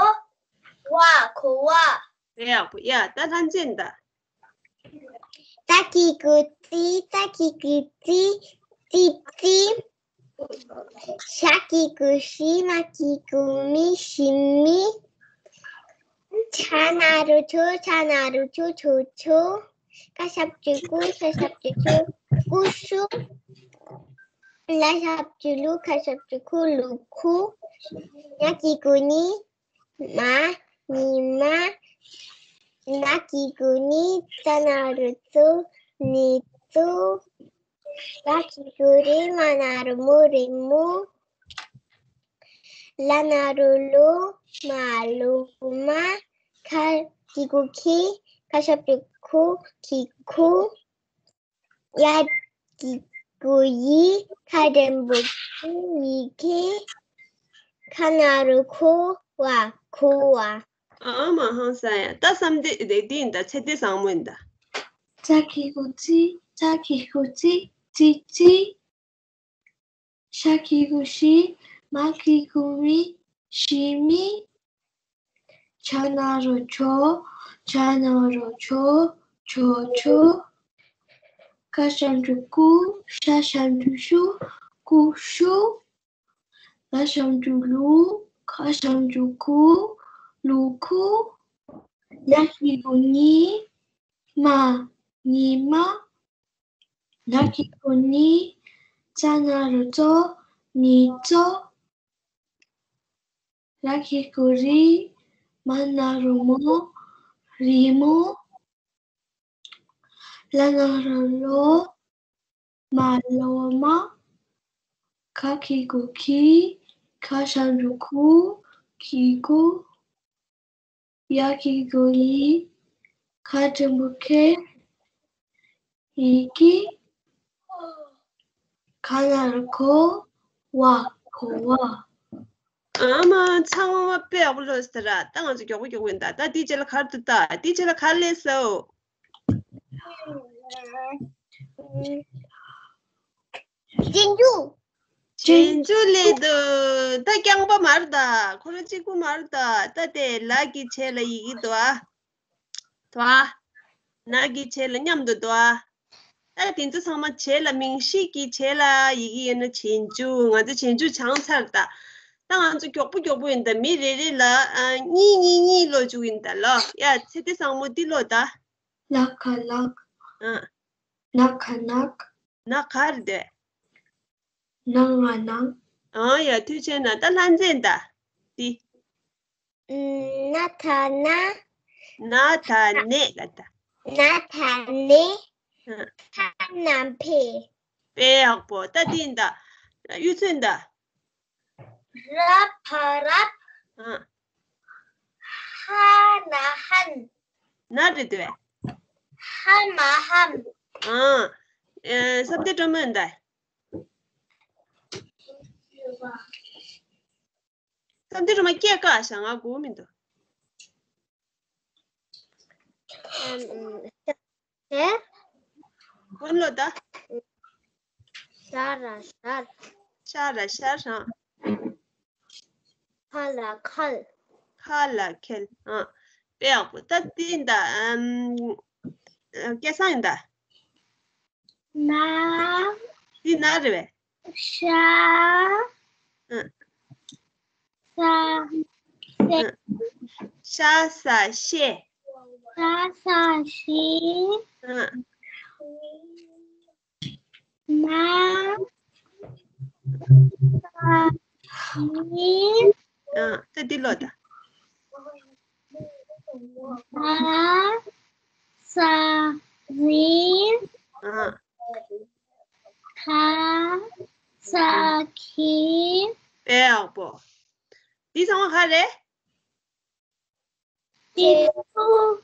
བ། ཁོ་བ། དཔེ་ཡག་པོ། ཡ། ད་ལྷ་འཛིན་ད། ཏ་གི་གུ་ཏི། ཏ་གི་གུ་ཏི། ཏི་ཏི། ཤ་གི་གུ་ཤི། མ་གི་གུ་མི། ཤི་མི། ཆ་ན་རོ་ཆོ། ཆ་ན་རོ་ཆོ། ཆོ་ཆོ། ཀ་ཞབས་ཀྱུ་ཀུ། ཤ་ཞབས་ཀྱུ་ཤུ། ཀུ་ཤུ། ལ་ཞབས་ཀྱུ་ལུ། ཁ་ཞབས་ཀྱུ་ཁུ། ལུ་ཁུ། ཉ་གི་གུ་ཉི། མ། ཉི་མ། ན་གི་གུ་ནི། ཙ་ན་རོ་ཙུ། ནི་ཙུ། ར་གི་གུ་རི། མ་ན་རོ་མོ། རི་མོ། ལ་ན་རོ་ལོ། མ། ལོ་མ། ཁ་གི་གུ་ཁི། ཁ་ཞབས་ཀྱུ་ཁུ། ཁི་ཁུ། ཡ་གི་གུ་ཡི། ཁ་འགྲེང་བུ་ཁི། ཡི་གེ། ཁ་ན་རོ་ཁོ། བ། ཁོ་བ། ཨ་མ་ཧང་སང་ཡ། ད་བསམ་སྡེ་དེ་འདི་ཡིན་ད། ཚེ་འདི་བཟང་མོ་ཡིན་ད། ཙ་གི་གུ་ཙི། ཙ་གི་གུ་ཙི། ཙི་ཙི། ཤ་གི་གུ་ཤི། མ་གི་གུ་མི། ཤི་མི། ཆ་ན་རོ་ཆོ། ཆ་ན་རོ་ཆོ། ཆོ་ཆོ། ཀ་ཞབས་ཀྱུ་ཀུ། ཤ་ཞབས་ཀྱུ་ཤུ། ཀུ་ཤུ། ལ་ཞབས་ཀྱུ་ལུ། ཁ་ཞབས་ཀྱུ་ཁུ། ལུ་ཁུ། ཉ་གི་གུ་ཉི། མ། ཉི་མ། ན་གི་གུ་ནི། ཙ་ན་རོ་ཙོ། ནི་ཙོ། ར་གི་གུ་རི། མ་ན་རོ་མོ། རི་མོ། ལ་ན་རོ་ལོ། མ་ལོ་མ། ག་གི་གུ་གི། ག་ཞབས་ཀྱུ་གུ། གི་གུ། ཡ་གི་གུ་ཡི། ག་འགྲེང་བུ་གེ། ཡི་གེ། ཁ་ན་རོ་ཁོ། བ། ཁོ་བ། ཨ་མ་ཚང་མ་དཔེ་ཡག་པོ་ལོས་ཟེར་ར། ད་ང་ཚོ་མགྱོགས་པོ་མགྱོགས་པོ་ཡིན་ད། ད་དེའི་རྗེས་ལ་ག་རེ་འདུག་ད། དེའི་རྗེས་ལ་ག་རེ་སླེབས་སོང་། རྗེས་འཇུག་རྗེས་འཇུག་སླེབས་འདུག་ད་རྐྱང་པ་མ་རེད་ད། ཁོ་རང་གཅིག་པུ་མ་རེད་ད། ད་དེ་ལ་གི་བྱེད་ལ་ཡི་གེ་འདུག་ཨ། འདུག་ཨ། ན་གི་བྱེད་ལ་མཉམ་དུ་འདུག་ཨ། ད་དེ་ཚོ་ཚང་མ་བྱེད་ལ་མིང་གཞི་གི་བྱེད་ལ་ཡི་གེ་ཡོད་ན་རྗེས་འཇུག་ང་ཚོ་རྗེས་འཇུག་སྦྱངས་ཚར་ད། ད་ང་ཚོ་མགྱོགས་པོ་མགྱོགས་པོ་ཡིན་ད། མི་རེ་རེ་ལ་ཨ་གཉིས་གཉིས་གཉིས་ཀློག་བཅུག་ཡིན་ད་ལོ། ཡ་ཚེ་བརྟན་བཟང་མོ་འདི་ཀློག་ད། ལ་ག་ལག་ཨ། ན་ག་ནག་ན་ག་རེད་དེ། ན་ང་ནང་། ཨང་། ཡ་ཐུགས་རྗེ་གནང་། ད་ལྷ་མཛེས་ད། འདི། ན་ད་ན། ན་ད་ནས་ལ་ད། ན་ད་ནི། ཧ་ན་འཕེ། དཔེ་ཡག་པོ། ད་འདི་ཡིན་ད། གཡུ་མཚོ་ཡིན་ད། ར་བ་རབ། ཧ་ན་ཧན། ན་རེད་དེ། ཧ་མ་ཧམ། ཨ། ཨེ། བསམ་གཏན་སྒྲོལ་མ་ཡིན་ད། བསམ་གཏན་སྒྲོལ་མ་སྐད་བཀག་ཤག་ང་གོ་མི་འདུག་ཨམ། ཨམ། ཤ། ཤ། གོ་ལོ་ད། ཤ་ར་ཤར། ཤ་ར་ཤར་ཧྲང་། ཁ་ལ་ཁལ། ཁ་ལ་ཁལ། ཨ། དཔེ་ཡག་པོ། ད་འདི་ཡིན་ད། ཨམ། སྐལ་བཟང་ཡིན་ད། ན། འདི་ན་རེད་པས། ཤ། ཨ། ས། ཤ་ས་ཤེ། ཤ་ས་ཤེ། ཨ། མ། ས། མི། ཨ། ད་འདི་ལོ་ད། ས། ས། རི། ཨ། ཁ། ས། ཁི། དཔེ་ཡག་པོ། འདི་ཚང་མ་ག་རེད། རྗེས་འཇུག་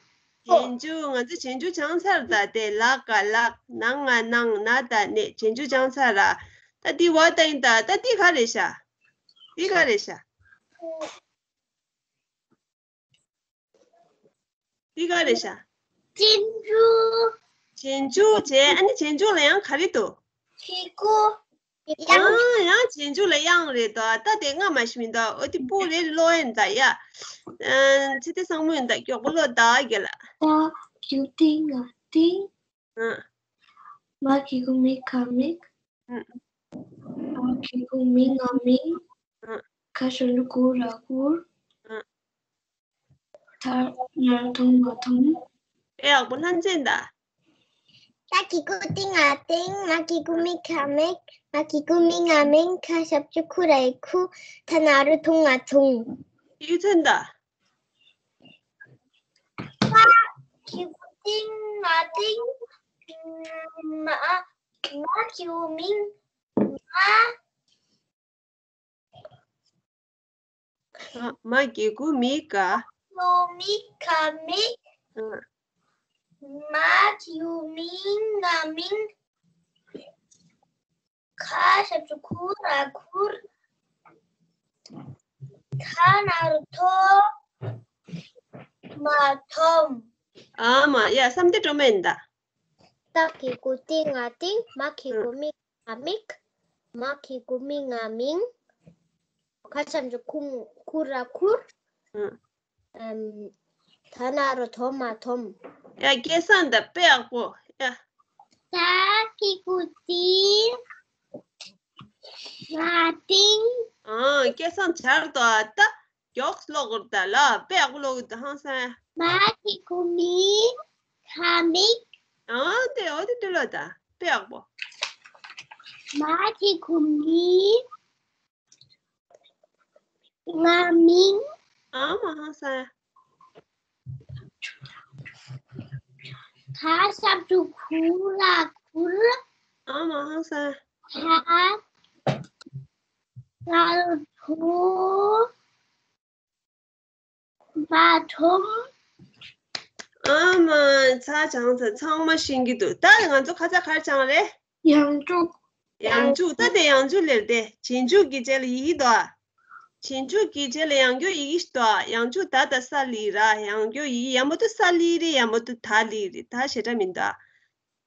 རྗེས་འཇུག་ང་ཚོ་རྗེས་འཇུག་སྦྱངས་ཚར་ད། དེ་ལ་ག་ལག་ན་ང་ནང་ན་ད་ནས་རྗེས་འཇུག་སྦྱངས་ཚར་ར། ད་འདི་བ་ད་ཡིན་ད། ད་འདི་ག་རེད་ཤག་འདི་ག་རེད་ཤག་འདི་ག་རེད་ཤག་རྗེས་འཇུག་རྗེས་འཇུག་བྱས། ཨ་ནི་རྗེས་འཇུག་ལ་ཡང་ག་རེ་འདུག་གི་གུ། ཨ། ཡང་རྗེས་འཇུག་ལ་དབྱངས་རེད་དོ། ད་དེ་སྔ་མ་ཞིག་མི་འདུག་འོ་དེ་སྤུ་རེ་རེ་ཀློག་ཡིན་ད་ཡ། ཨ། ཚེ་བརྟན་བཟང་མོ་ཡིན་ད། མགྱོགས་པོ་ཀློག་ད་རྒན་ལགས། ད་གི་གུ་ཏི་ང་ཏིང་། ཨ། མ་གི་གུ་མི་ག་མིག་ཨ། མ་གི་གུ་མི་ང་མིང་། ཨ། ཁ་ཞབས་ཀྱུ་ཁུ་ར་ཁུར། ཨ། ཐ་ན་རོ་ཐོ་མ་ཐོམ། དཔེ་ཡག་པོ། ལྷན་ཅན་ད། ཏ་གི་གུ་ཏི་ང་ཏིང་། མ་གི་གུ་མི་ག་མིག་མ་གི་གུ་མི་ང་མིང་། ཁ་ཞབས་ཀྱུ་ཁུ་ར་ཁུ། ཐ་ན་རོ་ཐུང་ང་ཐུང་། གཡུ་མཚོ་ད། ཏ་གི་གུ་ཏིང་ང་ཏིང་། མ་མ་གི་གུ་མིང་། མ། མ་གི་གུ་མི་ག་མི་ག་མིག་ཨ། མ་གི་གུ་མི་ང་མིང་། ཁ་ཞབས་ཀྱུ་ཁུ་ར་ཁུར། ཐ་ན་རོ་ཐོ་མ་ཐོམ། ཨ་མ། ཡ། བསམ་གཏན་སྒྲོལ་མ་ཡིན་ད། ཏ་གི་གུ་ཏི་ང་ཏིང་། མ་གི་གུ་མི་ང་མིག་མ་གི་གུ་མི་ང་མིང་། ཁ་ཞབས་ཀྱུ་ཁུ་ཁུ་ར་ཁུར། ཨ། ཨམ། ཐ་ན་རོ་ཐོ་མ་ཐོམ། ཡ། སྐལ་བཟང་ད། དཔེ་ཡག་པོ། ཡ། ཏ་གི་གུ་ཏི་ང་ཏིང་། ཨ། སྐལ་བཟང་སྦྱར་དོ་ཨ། ད་མགྱོགས་ཀློག་དགོས་ད་ལ། དཔེ་ཡག་པོ་ཀློག་དགོས་ད། ཧང་སང་། མ་གི་གུ་མི་ག་མིག་ཨ། དེ་འོ་དེ་དུ་ལོ་ད། དཔེ་ཡག་པོ། མ་གི་གུ་མི་ང་མིང་། ཨ་མ། ཧང་སང་། ཁ་ཞབས་ཀྱུ་ཁུ་ར་ཁུར། ཨ་མ། ཧང་སང་། ཐ་ན་རོ་ཐོ་མ་ཐོམ། ཨ་མ། ཚ་སྦྱངས་ཚར། ཚང་མ་ཤེས་ཀྱི་འདུག་ད་ང་ཚོ་ཁ་ཚ་ག་རེ་སྦྱངས་རེད། ཡང་འཇུག་ཡང་འཇུག་ད་དེ་ཡང་འཇུག་ལེར་དེ། རྗེས་འཇུག་གི་རྗེས་ལ་ཡི་གེ་འདུག་རྗེས་འཇུག་གི་རྗེས་ལ་ཡང་སྐྱོར་ཡི་གེ་ཞིག་འདུག་ཡང་འཇུག་ད་ད་ས་ལི་ར། ཡང་སྐྱོར་ཡི་གེ་ཡ་མ་ཏུ་ས་ལི་རེད། ཡ་མ་ཏུ་ད་ལི་རེད། ད་ཞེ་དྲག་མི་འདུག་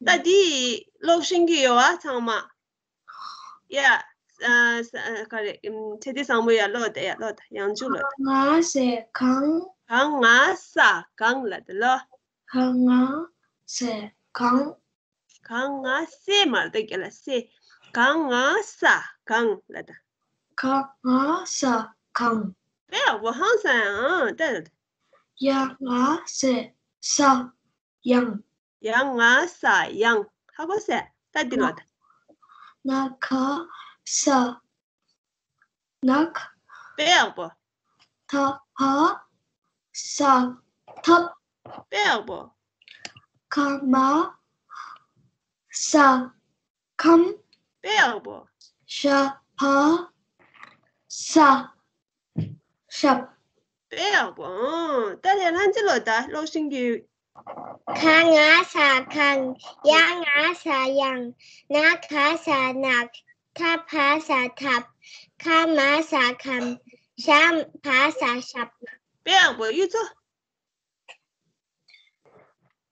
ད་འདི་ཀློག་ཤེས་ཀྱི་ཡོད་པ་ཚང་མ། ཡ། ཨ། ས། ཨ། ག་རེ། ཨམ། ཚེ་བརྟན་བཟང་མོ། ཡ་ཀློག་དེ། ཡ་ཀློག་དེ། ཡང་འཇུག་ལ། ག་ང་ས་གང་། ག་ང་ས་གང་ལ་དེ་ལོ། ག་ང་ས་གང་། ག་ང་ས་མ་རེད་ད། རྒན་ལགས། ས། ག་ང་ས་གང་ལ་ད། ག་ང་ས་གང་། དཔེ་ཡག་པོ། ཧང་སང་། ཨང་། ད་ཡ་ང་ས་ས་ཡང་། ཡ་ང་ས་ཡང་། ཧ་གོ་སོང་། ད་འདི་ལོ་ད། ན་ག་ས་ནག་དཔེ་ཡག་པོ། ཐ་བ་ས་ཐབ། དཔེ་ཡག་པོ། ཁ་མ་ས་ཁམ། དཔེ་ཡག་པོ། ཞ་བ་ས་ཞབས། དཔེ་ཡག་པོ། ཨང་། ད་ལས་ལྷན་རྒྱས་ལོ་ད་ཀློག་ཤེས་ཀྱི་ཡོད། ག་ང་ས་གང་། ཡ་ང་ས་ཡང་། ན་ག་ས་ནག། ཐ་བ་ས་ཐབ། ཁ་མ་ས་ཁམ། ཞ་བ་ས་ཞབས། དཔེ་ཡག་པོ། གཡུ་མཚོ།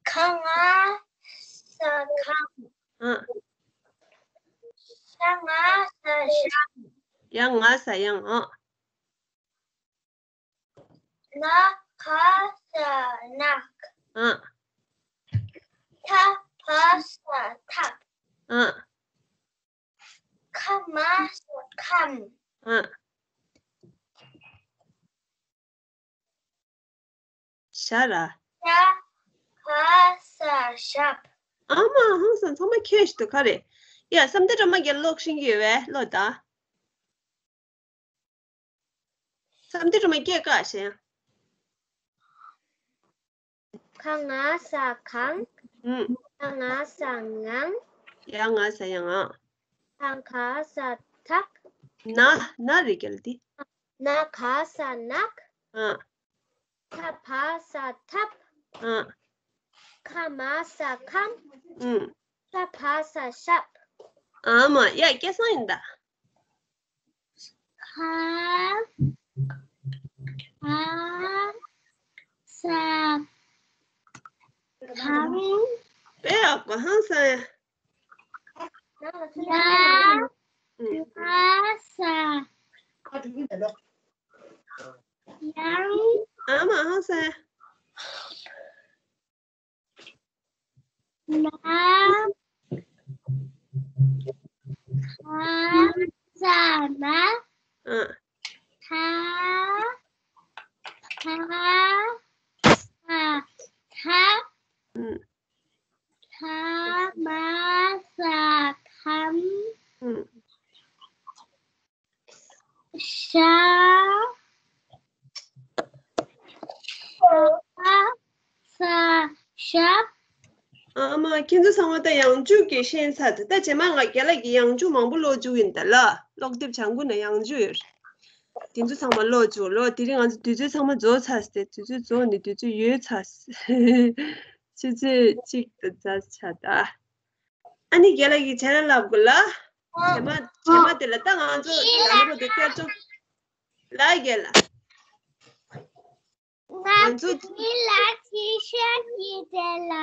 ག་ང་ས་གང་། ཨ། ཤ་ང་ས་ཤ། ཡ་ང་ས་ཡང་། ཨ། ན་ག་ས་ནག། ཨ། ཐ་བ་ས་ཐབ། ཨ། ཁ་མ་ས་ཁམ། ཨ། ཞ་ར། ཤ་བ་ས་ཞབས། ཨ་མ་ཧང་སང་། ཚང་མ་ཁྱོད་ཞིག་ཏུ་ག་རེ། ཡ་བསམ་གཏན་སྒྲོལ་མ་རྒན་ཀློག་ཤེས་ཀྱི་ཡོད་པས་ཀློག་ད། བསམ་གཏན་སྒྲོལ་མ་སྐད་བཀག་ཞེས། ག་ང་ས་གང་། ཨུམ། ཡ་ང་ས་ངང་། ཡ་ང་ས་ཡང་། ཨ། ཐ་ག་ས་ཐག། ན། ན་རེད་རྒན་ལགས་འདི། ན་ག་ས་ནག། ཨ། ཐ་བ་ས་ཐབ། ཨ། ཁ་མ་ས་ཁམ། ཨུམ། ཤ་བ་ས་ཞབས། ཨ་མ་ཡ་སྐལ་བཟང་ཡིན་ད། ག་ས་གང་། དཔེ་ཡག་པོ་ཧང་སང་ཡ། ཡ་ས་ཡང་། ཨ་མ་ཧང་སང་། ན། ག་ས་ན། ཨ། ཐ། ཐ་ས་ཐ། ཨུམ། ཁ་མ་ས་ཁམ། ཨུམ། ཤ་བ་ས་ཞབས། ཨ་མ་ཁྱེད་ཚོ་ཚང་མ་ད་ཡང་འཇུག་གི་ཤེས་ཚར་འདུག་ད་རྗེས་མ་ང་རྒན་ལགས་ཀྱི་ཡང་འཇུག་མང་པོ་ཀློག་འཇུག་ཡིན་ད་ལ། ཀློག་དེབ་བྱང་ཀུན་ན་ཡང་འཇུག་ཡོད་རེད། དེ་ཚོ་ཚང་མ་ཀློག་འཇུག་ལོ། དེ་རིང་ང་ཚོ་དུས་ཚོད་ཚང་མ་རྫོགས་ཚར་སྟེ། དུས་ཚོད་རྫོགས་ནས་དུས་ཚོད་ཡོལ་ཚར། ཆུ་ཚོད་གཅིག་དང་ཙམ་ཆགས་ད། ཨ་ནི་རྒན་ལགས་ཀྱིས་བྱས་ན་ལབ་དགོས་ལ། རྗེས་མ་རྗེས་མ་དེ་ལ་ད་ང་ཚོ་ལམ་རོ་དེ་བསྐྱར་བཅོས་ལ་རྒན་ལགས། ང་ཚོ་ང་ཚོ་འདི་ལ་ཅི་བཤད་ཀྱི་རེད་ལ།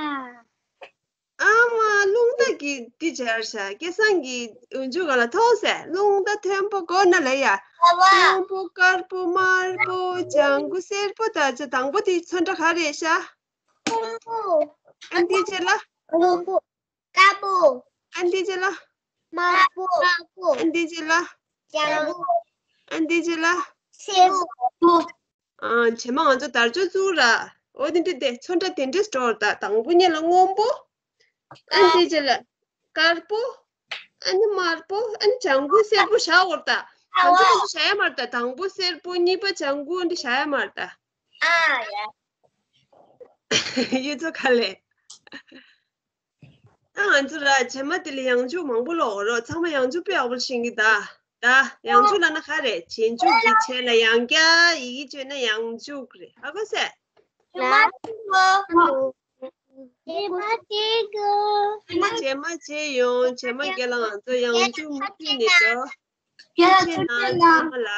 ཨ་མ་རླུང་རྟ་གི་འདི་སྦྱར་བྱ། སྐལ་བཟང་གི་འོན་ཆུ་ག་ལ་ཐོག་ཟེར། རླུང་རྟ་མཐོན་པོ་སྒོ་ན་ལ་ཡ། ཨ་བ། མཐོན་པོ་དཀར་པོ་དམར་པོ་ལྗང་གུ་སེར་པོ་ད་ཆ་དང་པོ་དེ་ཚོན་ཁྲ་ག་རེད་ཤག་རླུང་བུ། ཨ་འདི་ཆེ་ལ། རླུང་བུ། དཀར་པོ། ཨ་འདི་ཆེ་ལ། དམར་པོ། དམར་པོ། ཨ་འདི་ཆེ་ལ། ལྗང་གུ། ཨ་འདི་ཆེ་ལ། སེར་པོ། ཨ་རྗེས་མ་ང་ཚོ་དར་ལྕོག་བཙུགས་ར། འོ་དེ་འདྲ་དེ་ཚོན་ཁྲ་དེ་འདྲས་འགྲོ་ར། ད་དང་པོ་ཉིད་ལ་སྔོན་པོ། ཨ་འདི་ཆེ་ལ། དཀར་པོ། ཨ་ནི་དམར་པོ། ཨ་ནི་ལྗང་གུ་སེར་པོ་བཞག་འོར་ད། གང་ཚོད་གང་ཚོད་བཞག་ཡ་མ་རེད་ད། དང་པོ་སེར་པོ། གཉིས་པ་ལྗང་གུ། འདི་བཞག་ཡ་མ་རེད་ད། ཨ་ཡ། ཡུལ་ཚོ་ག་ལེ། ཨ་ང་ཚོ་ར་རྗེས་མ་དེ་ལ་ཡང་འཇུག་མང་པོ་ཀློག་རོགས། ཚང་མ་ཡང་འཇུག་དཔེ་ཡག་པོ་ཤེས་ཀྱི་ད། ད་ཡང་འཇུག་ལབ་ན་ག་རེད། རྗེས་འཇུག་གི་རྗེས་ལ་ཡང་བསྐྱར་ཡི་གེ་བཅོས་ན་ཡང་འཇུག་རེད། ཧ་གོ་སོང་། རྗེས་མ་ཅི་ཡོང་། རྗེས་མ་ཅི་ཡོང་། རྗེས་མ་རྗེས་ཡོང་། རྗེས་མ་རྒན་ལགས་ང་ཚོ་ཡང་འཇུག་མུ་མཐུད་ནས་འགྲོ། ཐུགས་རྗེ་གནང་། ཚང་མ་ལ།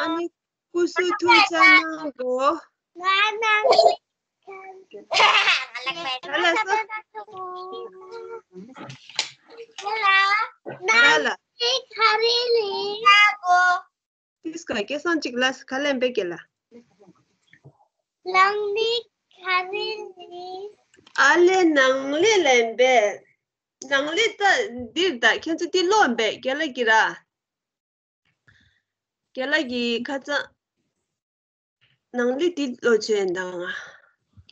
ཨ་ནི་སྐུ་གཟུགས་ཐུགས་ཅག་གནང་དགོས། ང་ནང་ག་ལ་སོ། ལ་ལ། ག་རེ་ལས། ཏིས་ཀ་སྐལ་བཟང་གཅིག་ལ་ག་ལེན་པའི་སྐད་ལ། ལང་ནི་ག་རེ་ལས། ཨ་ལེ་ནང་ལས་ལེན་པས། ནང་ལས་ད་འདིར་ད་ཁྱེད་ཚོ་ཏི་ལོ་འབད་རྒན་ལགས་ཀྱི་ར། རྒན་ལགས་ཀྱི་ཁ་ཚ། ནང་ལས་ཏི་ལོ་བྱས་འདང་ང་།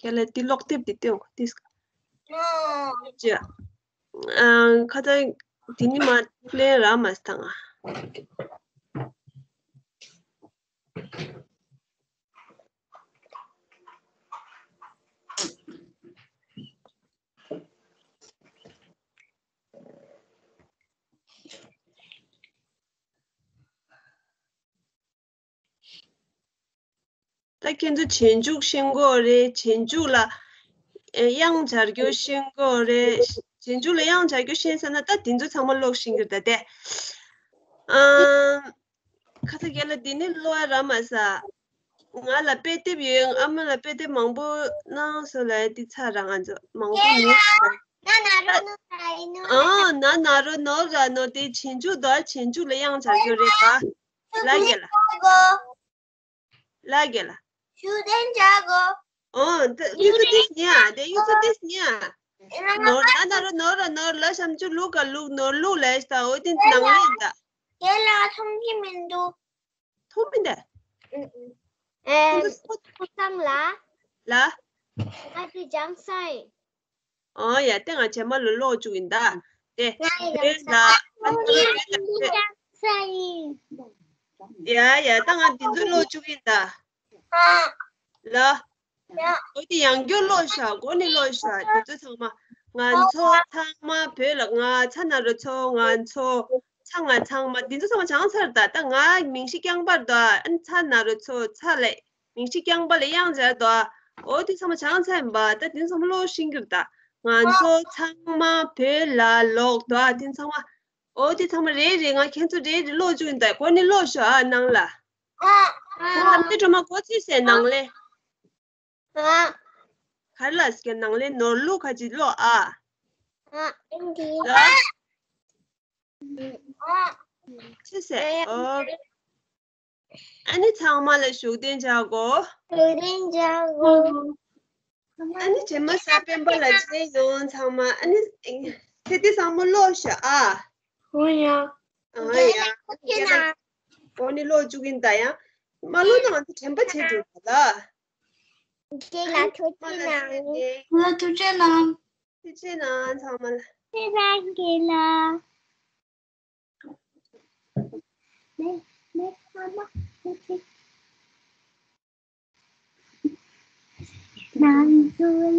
རྒན་ལགས་ཏི་ཀློག་དེབ་འདི་སྟོན་གོ་ཏིས་ཀ་ཅི། ཨ་ཁ་ཚ་དེ་ནི་མ་ལས་ར་མ་སྟང་ང་། ད་ཁྱེད་ཚོ་རྗེས་འཇུག་ཤེས་དགོས་རེད། རྗེས་འཇུག་ལ་ཨེ་དབྱངས་འབྱར་རྒྱུ་ཤེས་དགོས་རེད། རྗེས་འཇུག་ལ་དབྱངས་འབྱར་རྒྱུ་ཤེས་ཟེར་ན་ད་དེ་ཚོ་ཚང་མ་ཀློག་ཤེས་ཀྱི་རེད་ད་དེ། ཨམ། ཁ་ཚ་རྒན་ལགས་འདི་ནི་ཀློག་ཡ་རག་མ་སོང་། ང་ལ་དཔེ་དེབ་ཡོད། ཨ་མ་ལ་དཔེ་དེབ་མང་པོ་གནང་སོང་ལབ་ཡ་འདི་ཚར་ར། ང་ཚོ་མང་པོ་ཉོས་སོང་། ན་ན་རོ་ནོ་ར་ཨེ་ནོ། ཨ་ན་ན་རོ་ནོ་ར་ནོ་དེ་རྗེས་འཇུག་དང་རྗེས་འཇུག་ལ་དབྱངས་འབྱར་རྒྱུ་རེད་པ། ལ་རྒན་ལགས། ལ་རྒན་ལགས། ཞུ་དན་ཇ་གོ། ཨོ་ད་གཡུ་ཚོ་ཏིས་ཉ་དེ་གཡུ་ཚོ་ཏིས་ཉ། ནོར་ན་ན་རོ་ནོ་ར་ནོ་ལ་ཤམ་ཆུ་ལུག་ག་ལུག་ནོར་ལུག་ལས་ད་འོ་དེ་ནང་ལེན་ད། དེ་ལ་མཐོང་གི་མི་འདུག་མཐོང་མི་འདུག་ཨེ། ཁོང་ཚོ་ཚང་ལ། ལ། ང་དེ་སྦྱང་ས་ཡིན། ཨོ་ཡ་དེ་ང་རྗེས་མ་ལ་ཀློག་བཅུག་ཡིན་ད། དེ། ང་ཡང་བོད་ལ། ས་ཡིན། ཡ་ཡ་ད་ང་དེ་ཚོ་ཀློག་བཅུག་ཡིན་ད། ལ། འོ་དེ་ཡང་བསྐྱར་ཀློག་ཤག་མགོ་ནས་ཀློག་ཤག་དེ་ཚོ་ཚང་མ། ང་ཚོ་ཚང་མ་བོད་ལ། ང་ཚ་ན་རོ་ཚོ། ང་ཚོ། ཚ་ང་ཚང་མ། འདི་ཚོ་ཚང་མ་སྦྱངས་ཚར་ད། ད་ང་མིང་གཞི་རྐྱང་པར་དོ། ཨ་ནི་ཚ་ན་རོ་ཚོ། ཚ་ལས་མིང་གཞི་རྐྱང་པ་ལ་དབྱངས་སྦྱར་དོ། འོ་དེ་ཚང་མ་སྦྱངས་ཚར་ཡིན་པ། ད་དེ་ཚང་མ་ཀློག་ཤེས་ཀྱི་རེད་ད། ང་ཚོ་ཚང་མ་བོད་ལ་ལོག་དོ། དེ་ཚང་མ། འོ་དེ་ཚང་མ་རེ་རེ་ང་ཁྱེད་ཚོ་རེ་རེ་ཀློག་བཅུག་ཡིན་ད། མགོ་ནས་ཀློག་ཤོག་ཨ་ནང་ལ། ཨ། ཨ། ལམ་སེང་སྒྲོལ་མ་མགོ་ཚོས་ཟེར་ནང་ལས། ཨ། ག་རེ་ལ་ཟེར་ནང་ལས་ནོར་ལུག་ཁ་ཅིག་ཀློག་ཨ། ཨ། ཨ་འདི། ལ། ཨ། ཅི་ཟེར། ཨ། ཨོ། ཨ་ནི་ཚང་མ་ལ་བཞུགས་གདན་འཇགས་དགོས། བཞུགས་གདན་འཇགས་དགོས། ཨ་ནི་རྗེས་མ་གཟའ་སྤེན་པ་ལ་མཇལ་ཡོང་ཚང་མ། ཨ་ནི་ཚེ་འདི་ཚང་མ་ཀློག་ཤག་ཨ། འོ་ཡ། ཨ་ཡ། རྒན་ལགས་ཐུགས་རྗེ་གནང་། འོ་ནི་ཀློག་བཅུག་གིན་ད་ཡ། མ་ཀློག་ན་ང་ཚོ་དྲན་པ་བརྗེད་འགྲོ་གི་ལ། རྒན་ལགས་ཐུགས་རྗེ་གནང་། རྒན་ལགས་ཐུགས་རྗེ་གནང་། ཐུགས་རྗེ་གནང་ཚང་མ་ལ། ཐུགས་རྗེ་གནང་རྒན་ལགས། ང་ཚོ།